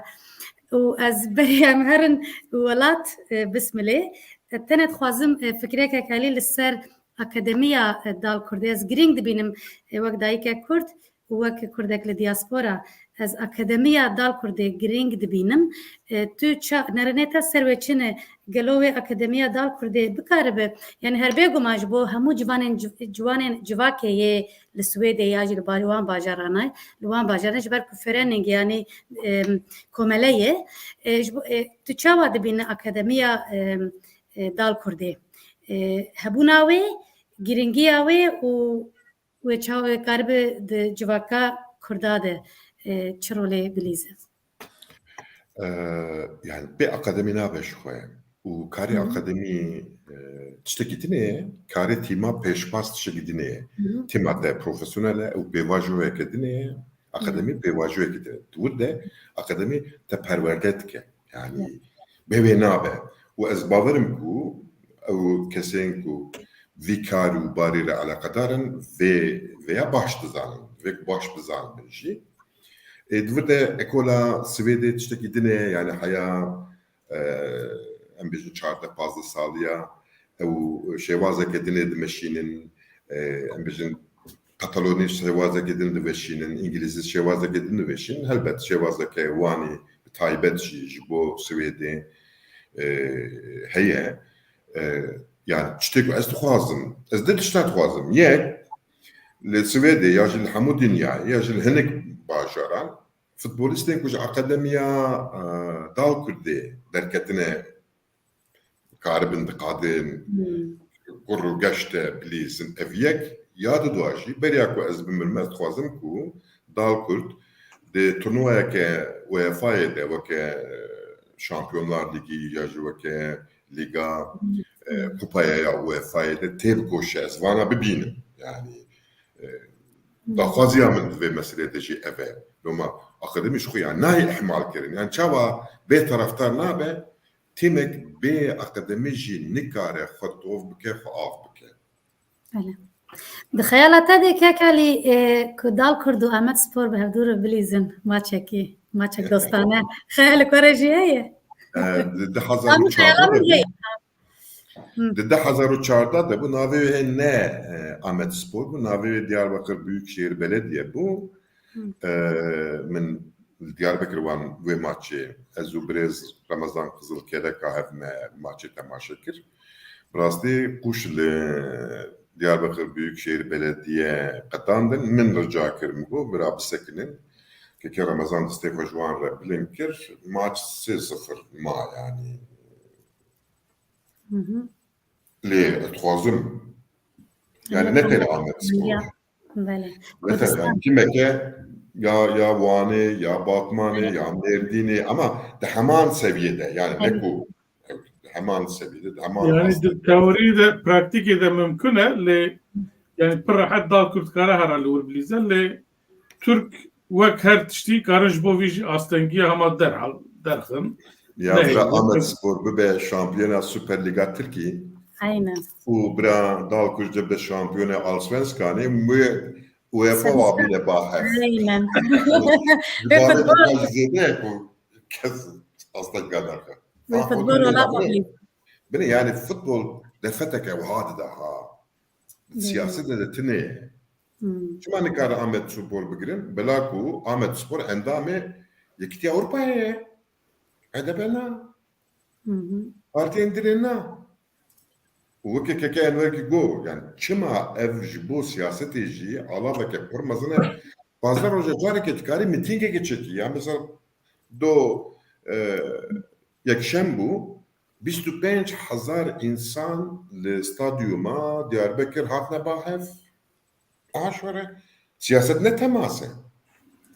Û ez berî em herin welat, e, bismilê. E, tenê dixwazim, e, fikrêkek helî li ser Akademiya, e, Dal Kurdê ez girîng dibînim, e, wek dayikek Kurd û wek Kurdek li diaspora. Ez Akademiya Dal Kurdê girîng dibînim. E, tu ça-, nerênê te ser wê çi ne? Gelo wê Akademiya Dal Kurdê bikaribe? Yani her bêguman ji bo hemû civanên civ-, ciwanên civakê yê li Swêdê ya jî li ba-, wan bajaranay, li wan bajaran ji ber ku Vereinigung yani, em, komele ye. E, ji bo, e, tu çawa dibîne Akademiya, em, e, Dal Kurdê? E, hebûna wê, girîngiya wê û wê çawa wê karibe di civaka Kurda de, e, çi rolê bilîze? E, yani bê akademî nabe ji xwe. Û karê Hı hı. akademî, e, tiştekî din e, karê tîma pêşbaz tiştekî din e. Hı hı. Tîma te profesyonel e û pêvajoyeke din e, akademî Hı hı. pêvajoyeke din e. Di wir de akademî te perwerde dike. Yani Hı. bê wê nabe. Û ez bawerim ku ew kesên ku vî kar û barî re eleqedar in, vê, vêya baş dizanin, vê ku baş bizanibin jî. Ê, di vir de ekola Swêdê tiştekî din e, yani heya, e, em bêjin çardeh pazdeh saliya, ew şêwazeke din ê dimeşînin, e, em bêjin Katalonî şêwazeke din diveşînin, Îngilîzî şêwazeke din diveşînin. Helbet şêwazeke wanî bi taybet jî ji bo Swêdê, e, heye. E, yani tiştê ku ez dixwazim, ez du tişta dixwazim. Yek, li Swêdê ya jî li hemû dinyayê ya jî li hinek bajaran futbolîstên ku ji Akademiya, e, Dal Kurdê derketine karibin diqadin Hmm. kur û geşte bilîzin. Ev yek, ya didwa jî, beriya ku ez bimirim, ez dixwazim ku Dal Kurd di turnuvayeke UEFA'yê de weke, e, Şampiyonlar Lîgî ya jî weke Lîga, Hmm. e, Kupaya ya UEFA'yê de têbikoşe, ez vana bibînim. Yani, e, Hmm. daxwaziya min di vê meselê de jî ev e. Loma akademî ji xwe ya nayê ihmal kirin. Yani çawa bê taraftar nabe, tîmek bê akademî jî nikare xwe tov bike, xwe av bike. Belê. Di xeyala te de kek Elî, e, ku Dal Kurd û Amed Spor bi hevdû re bilîzin maçekî, maçek dostane. Xeyalek we re jî heye? E, di du hezar û çardeh Tam xeyala de min bû. heye. Hı. Di du hezar û çardeh de bû, navê wê ne, e, Amed Spor bû, navê wê Diyarbakır Büyükşehir Belediye bû. Hı. E, min li Diyarbekir wan wê maçê, ez û birêz Remezan Qizilkereka hev me maçê temaşe kir. Bi rastî qûş li Diyarbekir Büyükşehir Belediye qetandin, min rica kir, min got, bira bisekinin. Keke Remezan destê xwe ji wan re bilind kir, maç sê sifir ma, yani. Hı hı. Lê ez dixwazim. Yani ne tenê Amed Spor. Ya, belê. Mesela Kurdistan. Yani kîmeke ya, ya Wanê, ya Batmanê, ya Mêrdînê, ama di heman seviyede, yani ne Aynen. ku heman seviyede, di heman Yani astê. Di teorî de, praktîkê de mimkun e, lê yani pir rehet Dal Kurd kare hera li wir bilîze, lê Tirk wek her tiştî karin ji bo vî jî astengiya hema derhal derxin. Ya Nehê bira wek Amed Spor bibe şampiyona Süper Liga Tirkî. Aynen. Û bira Dal Kurd bibe şampiyona Allsvenskanê, wê UEFA Sen- wa bîne ba hev. Aynen. Ji Ve barê futbol- de zêde ye ku kes astengiya derxe. Ve Ha, futbol futbol ola ola. Bine yani futbol derfeteke wiha dide ha. Belê. Siyaset de tine ye. Hmm. Çima nikare Amed Spor bigirin? Bela ku Amed Spor endamê Yekîtiya Ewropayê ye. H D P na. Partiyên dinê na. Û weke keke Enwer ki got, yani çima ev ji bo siyasetê jî alaveke pir mezin e. Pazdeh roja careke dikarî mitîngeke çekî. Ya mesela do, e, yekşem bû, bîst û pênc hezar însan li stadyuma Diyarbekir hatine ba hev. Aha şore. Siyaset ne temas e.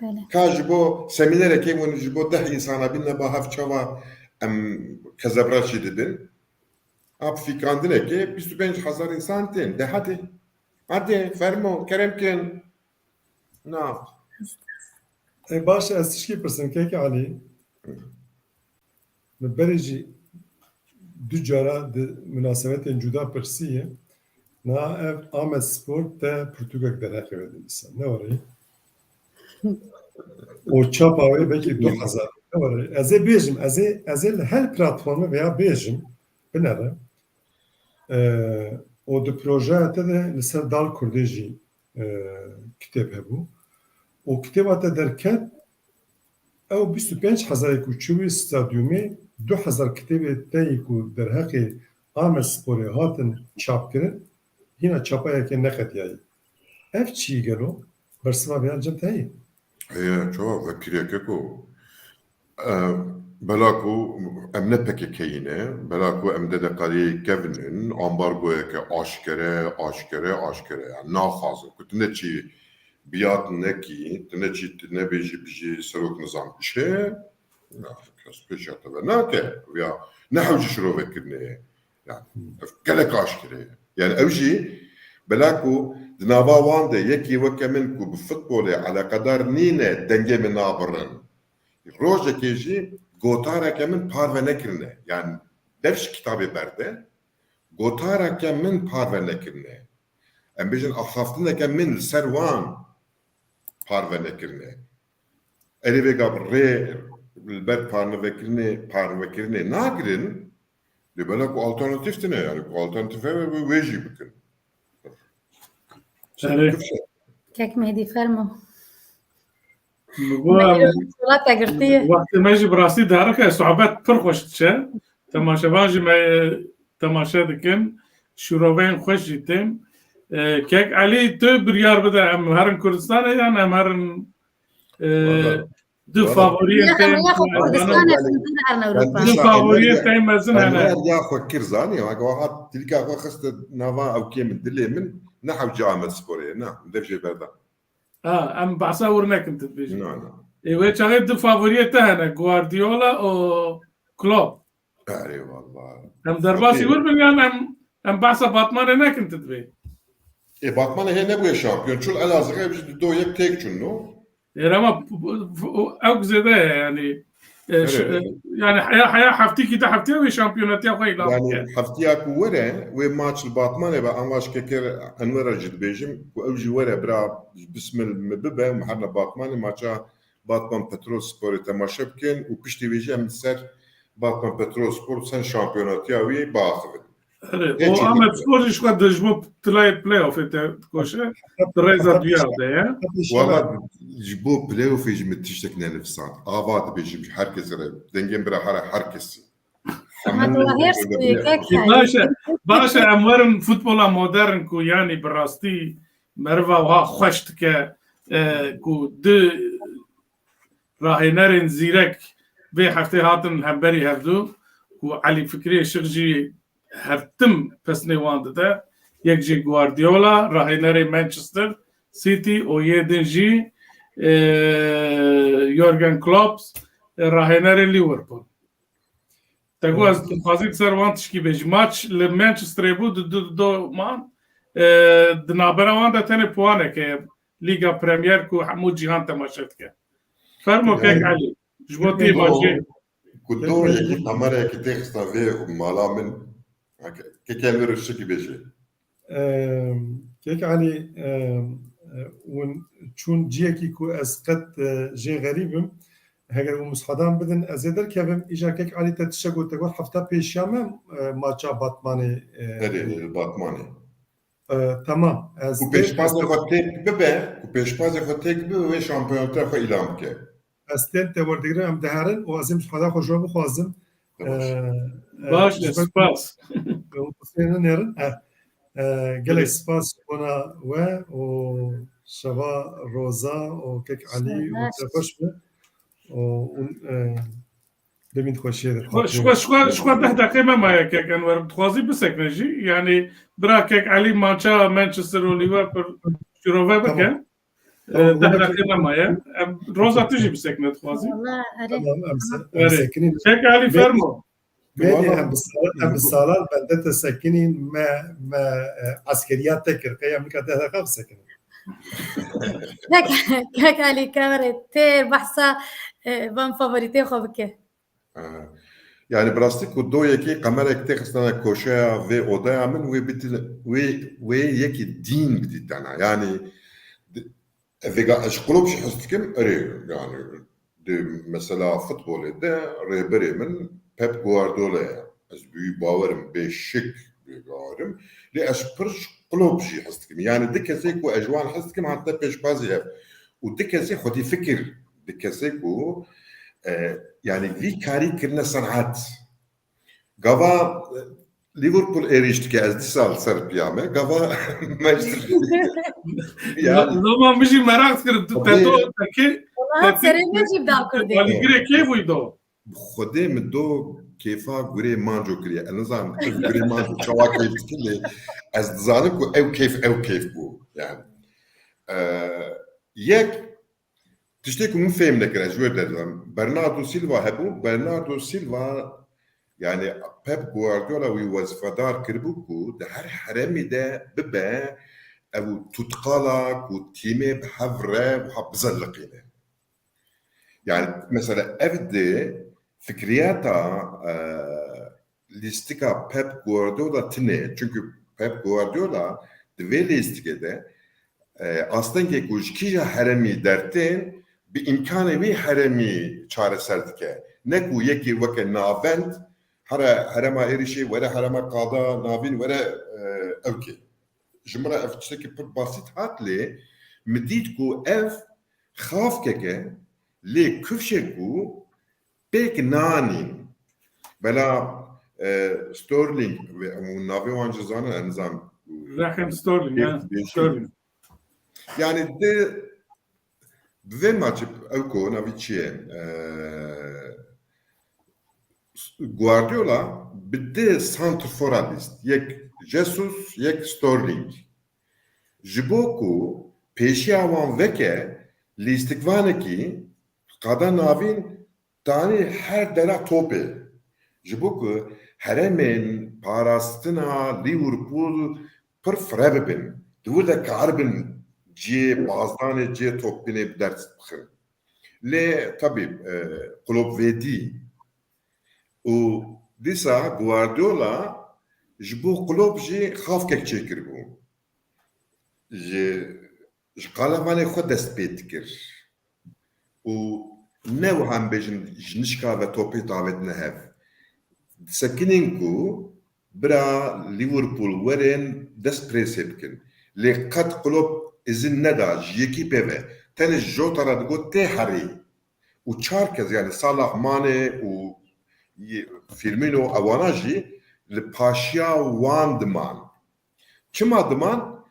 Belê. Ka ji bo semînerekê hûn ji bo deh însana bînine ba hev çawa em qezebra jî dibin. A bi fîkandinekê bîst û pênc hezar însan tên. De hadi. Hadi, fermo, kerem kin. Na. E, baş e, ez tişkî pirsim, kek Elî. Min berê jî du cara di munasebetên cuda pirsiye. Na ev Amed Spor te pirtûkek derheqê ve dinivîse. Ne warê? O çapa wê belkî du hezar. Ne warê? Ez ê bêjim, ez ê, ez ê li her platformê veya bêjim, binere. E, û di projeya te de li ser Dal Kurdê jî, e, kitêb hebû. Û kitêba te derket, ew bîst û pênc hezarê ku çûbû stadyumê, du hezar kitêbê te yê ku derheqê Amed Sporê hatin çapkirin, hîna çapa yekê neqediyayî. Ev çi gelo? Bersiva vê ya cem te heye? Heye, çawa vekiriyeke ku, e, bela ku em ne P K K'yî ne, bela ku em D D Q'yê kevin in, ambargoyeke aşkere, aşkere, aşkere, yani naxwazin ku tu neçî biyat nekî, tu neçî, tu nebêjî, bijî serok nizam çi, ya, kes pêşiya te ve nake, ya, ne hewce şirovekirinê ye. Yani, ev gelek aşkere ye. Yani, ew jî, bela ku di nava wan de yekî weke min ku bi futbolê eleqedar nîne, dengê min nabirin. Rojekê jî gotareke min parve nekirine. Yani, dev ji kitabê berde, gotareke min parve nekirine. Em bêjin, axaftineke min li ser wan parve nekirine. Erê vêga rê li ber parvekirinê, parvekirinê nagirin, lê bela ku alternatîf tune, yani ku alternatîf hebe, wê jî bikin. Erê. Kek Mehdî, fermo. Bi bo Me em, îro desthilat te girtiye. Wextê me jî bi rastî derike, sohbet pir xweş diçe. Temaşevan jî me temaşe dikin. Şîroveyên xweş jî tên. E, Kek Elî, tu biryar bide, em herin Kurdistanê yan em herin, e, Valla, du valla. Favoriyên Ya, te em ya xwe Kurdistanê, em herin Ewropa. Du favoriyên te mezin hene. Em ya xwe kir zanî, weke hat tilka xwe xiste nava ewkê min, dilê min, ne hewce Amed Sporê, na, dev jê berda. Ha, em behsa wir nekin tu dibêjî. Na, na. Ê, wê çaxê du favoriyê te hene, Guardiola û Klopp. Erê, valla. Em derbasî wir bin yan em, em behsa Batmanê nekin tu dibê. Ê, Batmanê hê nebûye şampiyon. Çûn Elazığê, ev jî du yek têk çûn, no? Ê, ama bu, bu, bu, ew zêde ye, yani, e, Erê. Şu, e, yani, heya, heya heftîkî de heftîya wê şampiyonetiya xwe îlan bike. Yani, heftiya ku were, wê maç li Batmanê be, anvaş keker Enwera jî dibêjim, ku ew jî were, bira, bismil min bibe, min herine Batmanê, maça Batman Petrol Sporê temaşe bikin û piştî wê jî em li ser Batman Petrol Spor sen şampiyonatiya wî biaxivin. Erê, Hê o çi Amed dikir? Spor jî ji xwe de ji bo tilayê playoffê te dikoşe, di rêza duya de ye. Wala ji bo playoffê jî min tiştek nenivîsand. Ava dibêjim ji her kesê re. Dengên bira here her kesî. Hema tu hêrs bûye, kek Baş e, baş e, em werin futbola modern ku yanî bi rastî meriva wiha xweş dike, e, ku di rahênerên zîrek vê heftê hatin hemberî hevdu, ku Elî Fikriyê Şix jî her tim pesnê wan dide. Yek jî Guardiola, rahênerê Manchester City, û yê din jî, e, Jurgen Klopp, e, rahênerê Liverpool. Te got, ez dixwazî ser wan tişkî bêjim. Maç li Manchesterê bû, di du du man. E, di navbera wan de tenê puanek heye. Lîga Premier ku hemû cîhan temaşe dike. Fermo, kek Elî. Ji bo tî maçê. Ku do yekî kamerayekî têxistan vê mala min. Kek Elî, rişikî bêjê. Em, Kek Elî, em, e, hûn çûn ciyekî ku ez qet, e, jê xerîb im. Heger hûn musxadan bidin, ez ê derkevim. Îcar Kek Elî te tiştek got, te got hefta pêşiya me, e, maça Batmanê, e, Erê, Batmanê. E, temam. Ez Ku pêşbazê xwe têk bibe, ku pêşbazê xwe têk bibe, wê şampiyonetiya xwe îlan bike. Ez tên te werdigrim, em diherin û ez ê ji Xweda xwe ji we bixwazim. Baş. Ee, Baş e, spas. Huseynin nerin. Eh, eh, gelek spas ji bona we û şeva Roza û kek Elî û te xweş be. Û, û, eh, demîn xweşiyê de. Xwe, xwe, xwe, xwe deh deqê me maye kek Enwer. Dixwazî bisekne jî. Yani bira kek Elî maça Manchester û Liverpool şirove bike. Tamam. Deh deqê me maye. Em, Roza, tu jî bisekine dixwazî. Wala, erê. Tamam, em se-, em Erê. Sekinîn. Kek Elî, fermo. Belê, em bi sal-, em bi salan bende te sekinîn, me, me, e, eskeriya te kir. Qey em nika deh deqa bisekinin. Kek, kek Elî, kevere tê behsa, e, van favorîtê xwe bike. Aha. Yani bi rastî ku do yekê qemerek tê xistana koşeya vê odaya min, wê bidî-, wê, wê yekî dîn bidîtena. Yani di-, vêga ez ji Klopp jî hez dikim, erê, yani di mesela futbolê de rêberê min Pep Guardiola ye. Ez bi wî bawer im, bê şik bê bawer im. Lê ez pir ji Klopp jî hez dikim. Yani di kesê ku ez ji wan hez dikim hatine pêşbazî hev. Û di kesê xwedî fikir, di kesê ku, e, yani vî karî kirine senat. Gava, e, Liverpool êrîş dike, ez dîsa li ser piya me. Gava Manchester City. Yani Loma min jî meraq kir, tu Tabii. Teto, te kê, Wala te kê, serê me jî bi da Kurdê. Alîgirê kê bûyî do? Xwedê min do kêfa gurê Manco kiriye. Ez nizanim ev gurê Manco çawa kêf dikir lê ez dizanim ku ew kêf, ew kêf bû. Yani, e, yek tiştê ku min fêm nekir, ez ji wê derdibim. Bernardo Silva hebû. Bernardo Silva, yani Pep Guardiola wî wezîfedar kiribû ku di her heremî de bibe ew tutqala ku tîmê bi hev re wiha bizeliqîne. Yani mesela ev di fikriyata, e, lîstika Pep Guardiola tine. Çünkü Pep Guardiola di vê lîstikê de, e, astengê ku ji kîja heremî dertên bi îmkanê wî heremî çareser dike. Ne ku yekî weke navend here, herema êrişê, were herema qada navîn, were, e, ewkê. Ji min re ev tiştekî pir basît hat lê min dît ku ev xafkeke lê kufşê ku pêk nanîn. Bela, e, Sterling ve hûn navê wan jî zanin, ez nizanim. Raheem Sterling, ya, Sterling. Yani di, bi vê maçê ew ku navî çi ye? E, Guardiola bi di santrfora lîst. Yek Jesus, yek Sterling. Ji bo ku pêşiya wan veke lîstikvanekî qada navîn tanî her dera topê. Ji bo ku heremên parastina Liverpool pir fire bibin. Di wir de karibin cihê bazdanê, cihê topbînê bi dest bixin. Lê tabî, e, Klopp vê dî. Û dîsa Guardiola ji bo Klopp jî xafkek çêkiribû. Ji, ji qalevanê xwe dest pê dikir. Û ne wiha em bêjin ji nişka ve topê davêtine hev. Disekinîn ku bira Liverpool werin dest presê bikin. Lê qet Klopp izin neda ji yekî pê ve. Tenê ji Jota re digot tê herî. Û çar kes, yani Salah, Mane û Firmino, ewana jî li paşiya wan diman. Çima diman?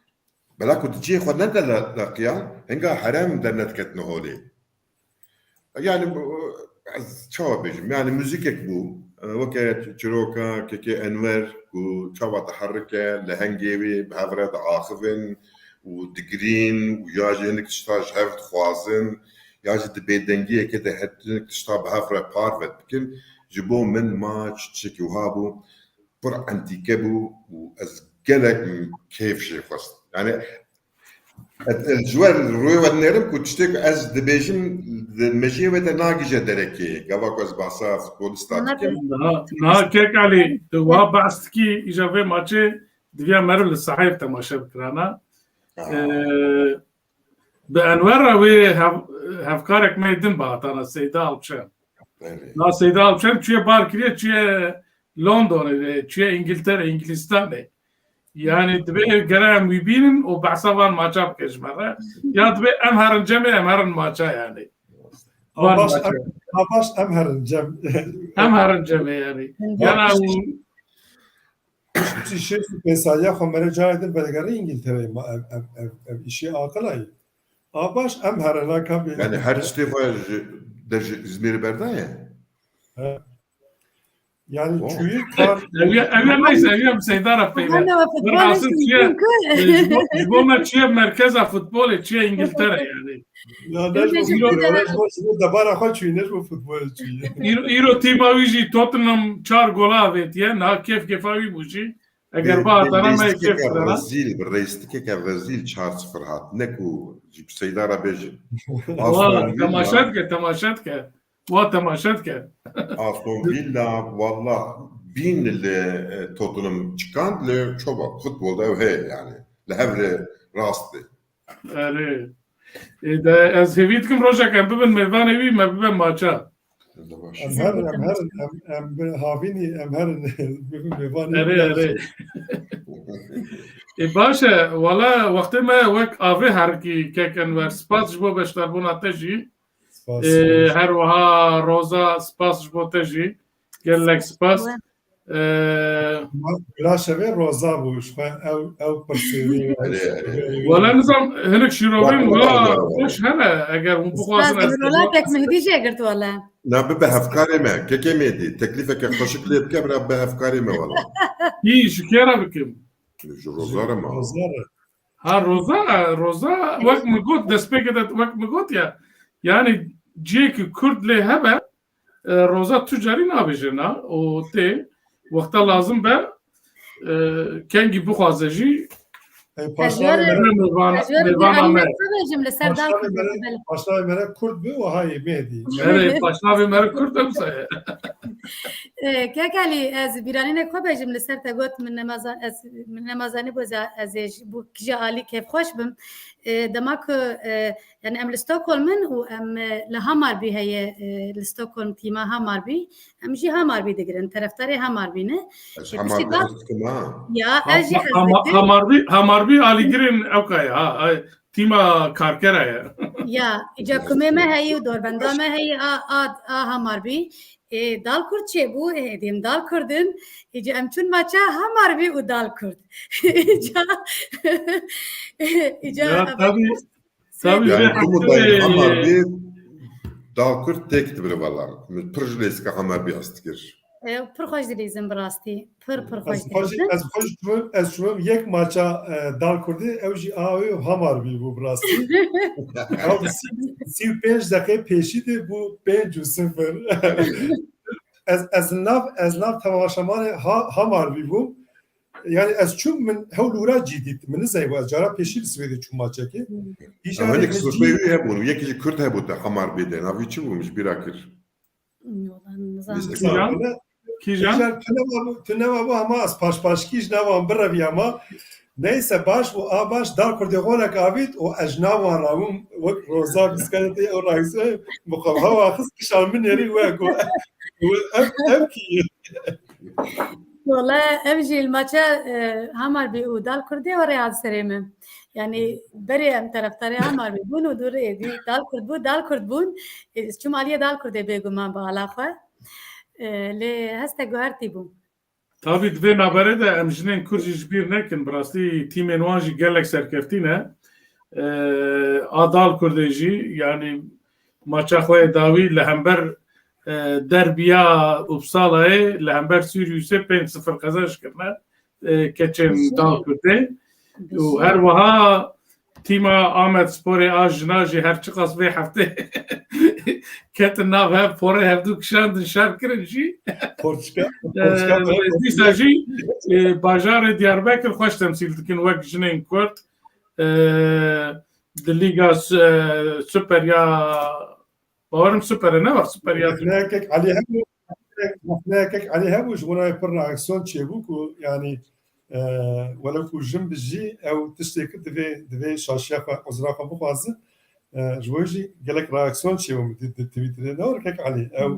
Bela ku di cihê xwe nede le-, leqiyan, hinga herem dernediketine holê. Yani, bu, ez çawa bêjim? Yani, muzîkek bû. E, weke çiroka Kekê Enwer ku çawa diherike, lehengê wê bi hev re diaxivin û digirîn û ya jî hinek tişta ji hev dixwazin, ya jî di bêdengiyeke de hinek tişta bi hev re parve dikin. Ji bo min maç tiştekî wiha bû. Pir entîke bû û ez gelek kêf jê xwest. Yani, ez, ez ji we rûyê we dinêrim ku tiştê ku ez dibêjim, di mejiyê we de nagihîje derekê. Gava ku ez behsa futbolista dikim. Niha, niha kek Elî, tu wa behs dikî, îja vê maçê diviya meriv li sahayê temaşe bikirana. Ha. Ee, Bi Enwer re wê hev-, hevkarek me din bi hatana Seyda Alpşen. Belê. Na Seyda Alpşen çûye bar kiriye, çûye Londonê, çûye Îngiltere, Îngilîstanê. Yani dibe gere em wî bînin û behsa van maça bike ji me re. Ya dibe em herin cemê, em herin maça yani. Abaş em, Abaş em herin Cem. Em herin Cemê yani. Yana û Şêst û pênc saliya xwe mere carê din vegerî Îngiltereyê ma ev, ev, ev, ev işê aqila ye. Abaş em herin la kabê. Yani her tiştê xwe ji, de ji Îzmîrê berdaye. Yani çûyî kar. Ev ya, ev ya neyse, ev ya bi Seydara peyve. Velhasil çiye, ji bo, ji bo me çiye merkeza futbolê, çiye İngiltere yani. Ya ne ji bo futbolê, ne ji bo, ji bo debara xwe çûyî, ne ji bo futbolê çûyî. Îro, îro tîma wî jî Tottenham çar gola avêtiye, niha kêf kêfa wî bû jî. Eger bihatana me kêf dana. Rezîl, bi rêstikeke rezîl çar sifir hat. Ne ku ji Seydara bêjin. Wala, temaşe dike, temaşe dike. Wa temaşe dike. Aston Villa, wallah, bîn li, e, Tottenham çikand, li çoba futbolda ew heye yani. Li hev re rast be. Erê. E, de ez hêvî dikim rojek em bibin mêvanê wî, me bibe maça. Em herin, em herin, em, em bi havînî, em herin, bibin mêvanê wî. Erê, erê. E, baş e, wala wextê me wek avê herikî kek Enwer. Spas ji bo beşdarbûna te jî. Spas. Ee, her wiha Roza, spas ji bo te jî. Gelek spas. Ee, Bila şevê Roza bû, ji xwe ew, ew pirsê wî. Wele nizam, hinek şîrovên wiha xweş hene, eger hûn bixwazin ez. Rola kek Mehdî jê girt wele. Na bibe hevkarê me, kekê Mehdî, teklîfeke xweşik lê bike, bira bibe hevkarê me wele. Kî, ji kê re bikim? Ji Roza re ma. Roza re. Ha, Roza, Roza, wek min got, destpêkê de wek min got ya, yani cihê ku Kurd lê hebe, e, Roza tu carî nabêje na, û tê, wexta lazim be, e, kengî bixwaze jî, Ey, paşnavê me, paşnavê me, paşnavê me re Kurd bi, wiha yê Mehdî. Erê, paşnavê me re Kurd em saye. Kek Elî, ez bîranînek xwe bêjim, li ser te got, min nema zan-, ez, min nema zanîbû ez, ez ê ji bo kîja alî kêfxweş bim. E, dema ku, e, yani em li Stockholm in û em, e, li Hammarby heye, e, li Stockholm tîma Hammarby. Em jî Hammarby digirin, terefdarê Hammarby ne. Ez Hammarby hez dikim ha. Ya, ez jî hez dikim. Hammarby, Hammarby alîgirên ewka ye ha. Tîma karkera ye. Ya, îca kumê me heyî û dorbenda me heyî a, a, a Hammarby. Ê, Dalkurd çêbû, ê, dêm Dalkurd in. Îca em çûn maça Hammarby û Dalkurd. Îca, îca ya, tabî, tabî, yani, vê Hammarby, Dalkurd têk dibire valla. Min pir ji lêsika Hammarby hez dikir. Ew pir xweş dilîzin bi rastî. Pir, pir xweş dilîzin. Ez xweş çûm, ez çûm yek maça, e, Dalkurdê, ew jî a wê Hammarby bû bi rastî. Ew sî, sî û pênc deqê pêşî de bû pênc û sifir. Ez, ez nav, ez nav temaşemanê ha, Hammarby bûm. Yani ez çûm min hewl ûra cî dît. Min nizeyî bû. Ez cara pêşî li Swêdê çûm maçekê. Îja hinek sifirê wî hebûn. Yekî ji Kurd hebû te Hammarby de. Navî çi bû? Min ji bîra kir. Kîjan? Kîjan? Kîjan? Tu nema, tu nema bû ama ez paşpaşkî ji nevan birevî ama. Neyse baş bû, a baş Dalkurdê xwe nek avît û ez ji nevan rabûm wek Roza biskete ew rayse muqev hewa xist kişan min nêrî we got. Ev, ev kî ye? Wala ev jî li maça, e, Hammarby û Dalkurdê were hat serê min. Yani berê em terefdarê Hammarby bûn û dûrê êdî Dalkurd bû, Dalkurd bûn. Ê, ez çûm aliyê Dalkurdê bêguman bi ala xwe. Ê, lê heste guhertî bûm. Tabî di vê navberê de em jinên Kurd jî ji bîr nekin. Bi rastî tîmên wan jî gelek serkeftî ne. Ê, a Dalkurdê jî, yani maça xwe yê dawî li hember, e, derbiya Uppsalayê li hember Siriusê pênc sifir qezenc kirine, e, keçên Dalkurdê. Û her wiha tîma Amedsporê a jina jî her çiqas vê heftê ketin nav hev, porê hevdû kişandin şer kirin jî. Porçika, e, porçika, dîsa jî, e, bajarê Diyarbekir xweş temsîl dikin wek jinên Kurd. E, di Lîga Su-, e, Super ya, bawerim Super e, ne wext Super ya. Rexneyekek Elî hebû, rexneyekek Elî hebû, ji wana pir reaksiyon çêbû ku, yani, e, wele ku jin bi jî ew tiştê ku divê, divê şaşiya xwe, uzra xwe bixwaze, e, ji bo jî gelek reaksiyon çêbû di, di Twitterê. Ne were kek Elî, ew,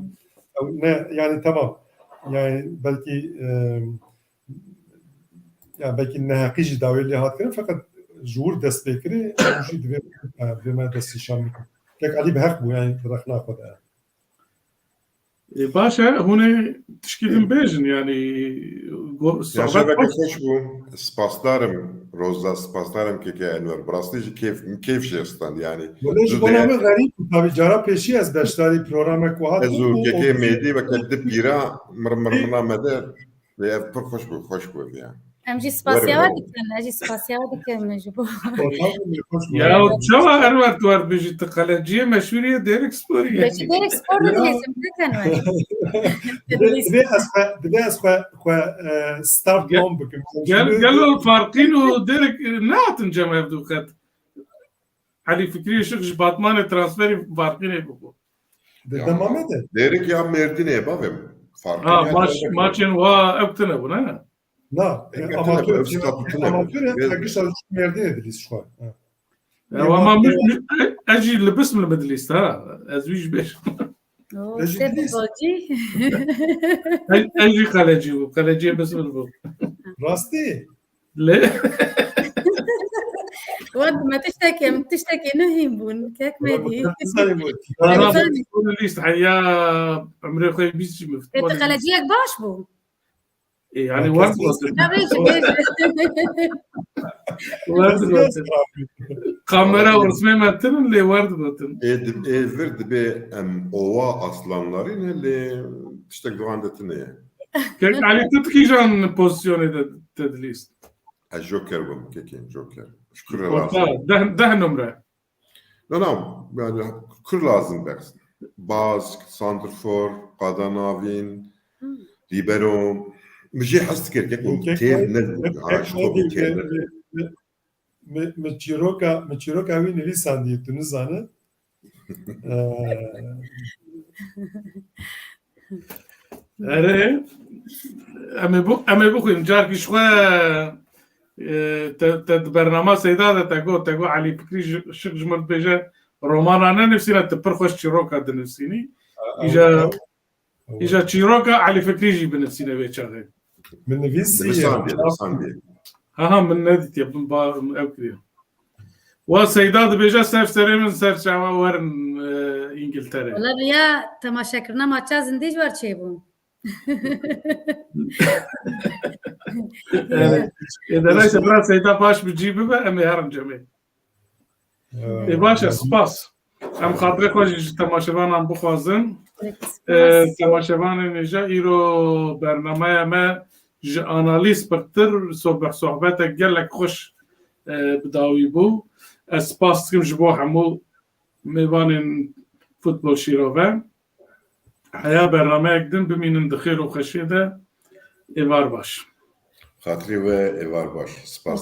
ew ne, yani, temam. Yani, belkî, e, ya belkî neheqî jî dawî lê hat kirin, feqet ji wir dest pê kirê, ew jî divê, e, divê me destnîşan bikin. Kek Elî bi heq bû, yani rexna xwe de. E, baş e, hûn ê tişkî din bêjin, yani go- Ya sohbet şeveke baş. Xweş bû. Spasdar im Roza, spasdar im keke Enwer. Bi rastî jî keyf, keyf jê stand yani. Wele ji Zû bona de- min xerîb bû. Tabî cara pêşî ez beşdarî programek wiha Ez dibûm û û keke û- Mêdî weke di pîra mir mir mina me de. Lê ev pir xweş bû, xweş bû ev ya. Em jî spasiya Werin, we dikin, ez jî spasiya we dikim ji bo. Ortam bû, xweş bû. Ya çawa Enwer tu wer bêjî, tu qeleciyê meşhûriyê Dêrik Sporî ye. Peki Dêrik Spor dilîzim dikin we. Divê divê ez xwe, divê ez xwe, xwe e, start Gel- bom bikim. Gel gelo Farqîn û Dêrik, e, nehatin cem ev du qet. Elî Fikrî Işık ji Batmanê transferî Farqînê bû. Di dema me de. Dêrik ya Mêrdînê bavê min. Farqîn Ha, ya maç, Dêrik. Maçên wa ew tune bû ne? Na, Peki, amatör, tabii, statüsü ne? amatör Biraz- ya kişa şu Mêrdînê dilîz şu an. Ha. Ya, ama mi- mi- ez jî li Bismil min dilîst ha. Ez wî jî bêjim. Oo, Ez jî sê dilîst. futbolcî. Ez, ez jî qelecî bû. Qeleciyê Bismil bû. Rastî. Lê Wad me tiştekê, em tiştekê nehîn bûn. Kek Mêdî. Ara futbol lîst heya, emrê xwe bîst jî mi Ê, futbol tu lîst. qeleciyek baş bû. E, yani wer digotin. Tabii ki. Wer digotin. Kamera osmê me tinin lê wer digotin. Ê dib- ê vir dibê em ova aslanlarî ne lê tiştek diwan de tine ye. Kek Ali tu di kîjan pozisyonê de te dilîst? Ez joker bûm kekê, joker. Şükür Orta, lazim. deh, deh numre. No, no, yani kur lazim be. Bask, santrfor, qada navîn, libero. Min jê hez dikir kek û Kek- têr ne kek- ha, ji xwe bû têr ne. Mi, mi çîroka, mi çîroka wî nivîsandî, tu nizane. Ee, Erê, em ê bu, em ê bixwîn. Carkî ji xwe, e, te, te di bernama Seyda de te got, te got Elî Fikrî ji, Şik ji min dibêje romana nenivîsîne, tu pir xweş çîroka dinivîsînî. Îja, îja çîroka Elî Fikrî jî binivîsîne vê çaxê. Min nivîsî. Divisandiye, divisandiye. Ha ha, min nedîtiye, min ba, min ew kiriye. Wa Seyda dibêje ser serê min ser çawa werin, e, Îngiltere. Wala riya temaşekirina maça zindî ji wer çêbû. Evet. E, de neyse, biraz Seyda baş bi cî bibe, em ê herin cemê. E, baş e, spas. Em xatirê xwe jî ji temaşevanan bixwazin. E, temaşevanên hêja, îro bernameya me ji analîz pirtir sohbet, sohbetek gelek xweş, e, bi dawî bû. Ez spas dikim ji bo hemû mêvanên Futbol Şîrove. Heya bernameyek din bimînin di xêr û xweşiyê de. Êvar baş. Xatirê we êvar baş. Spas.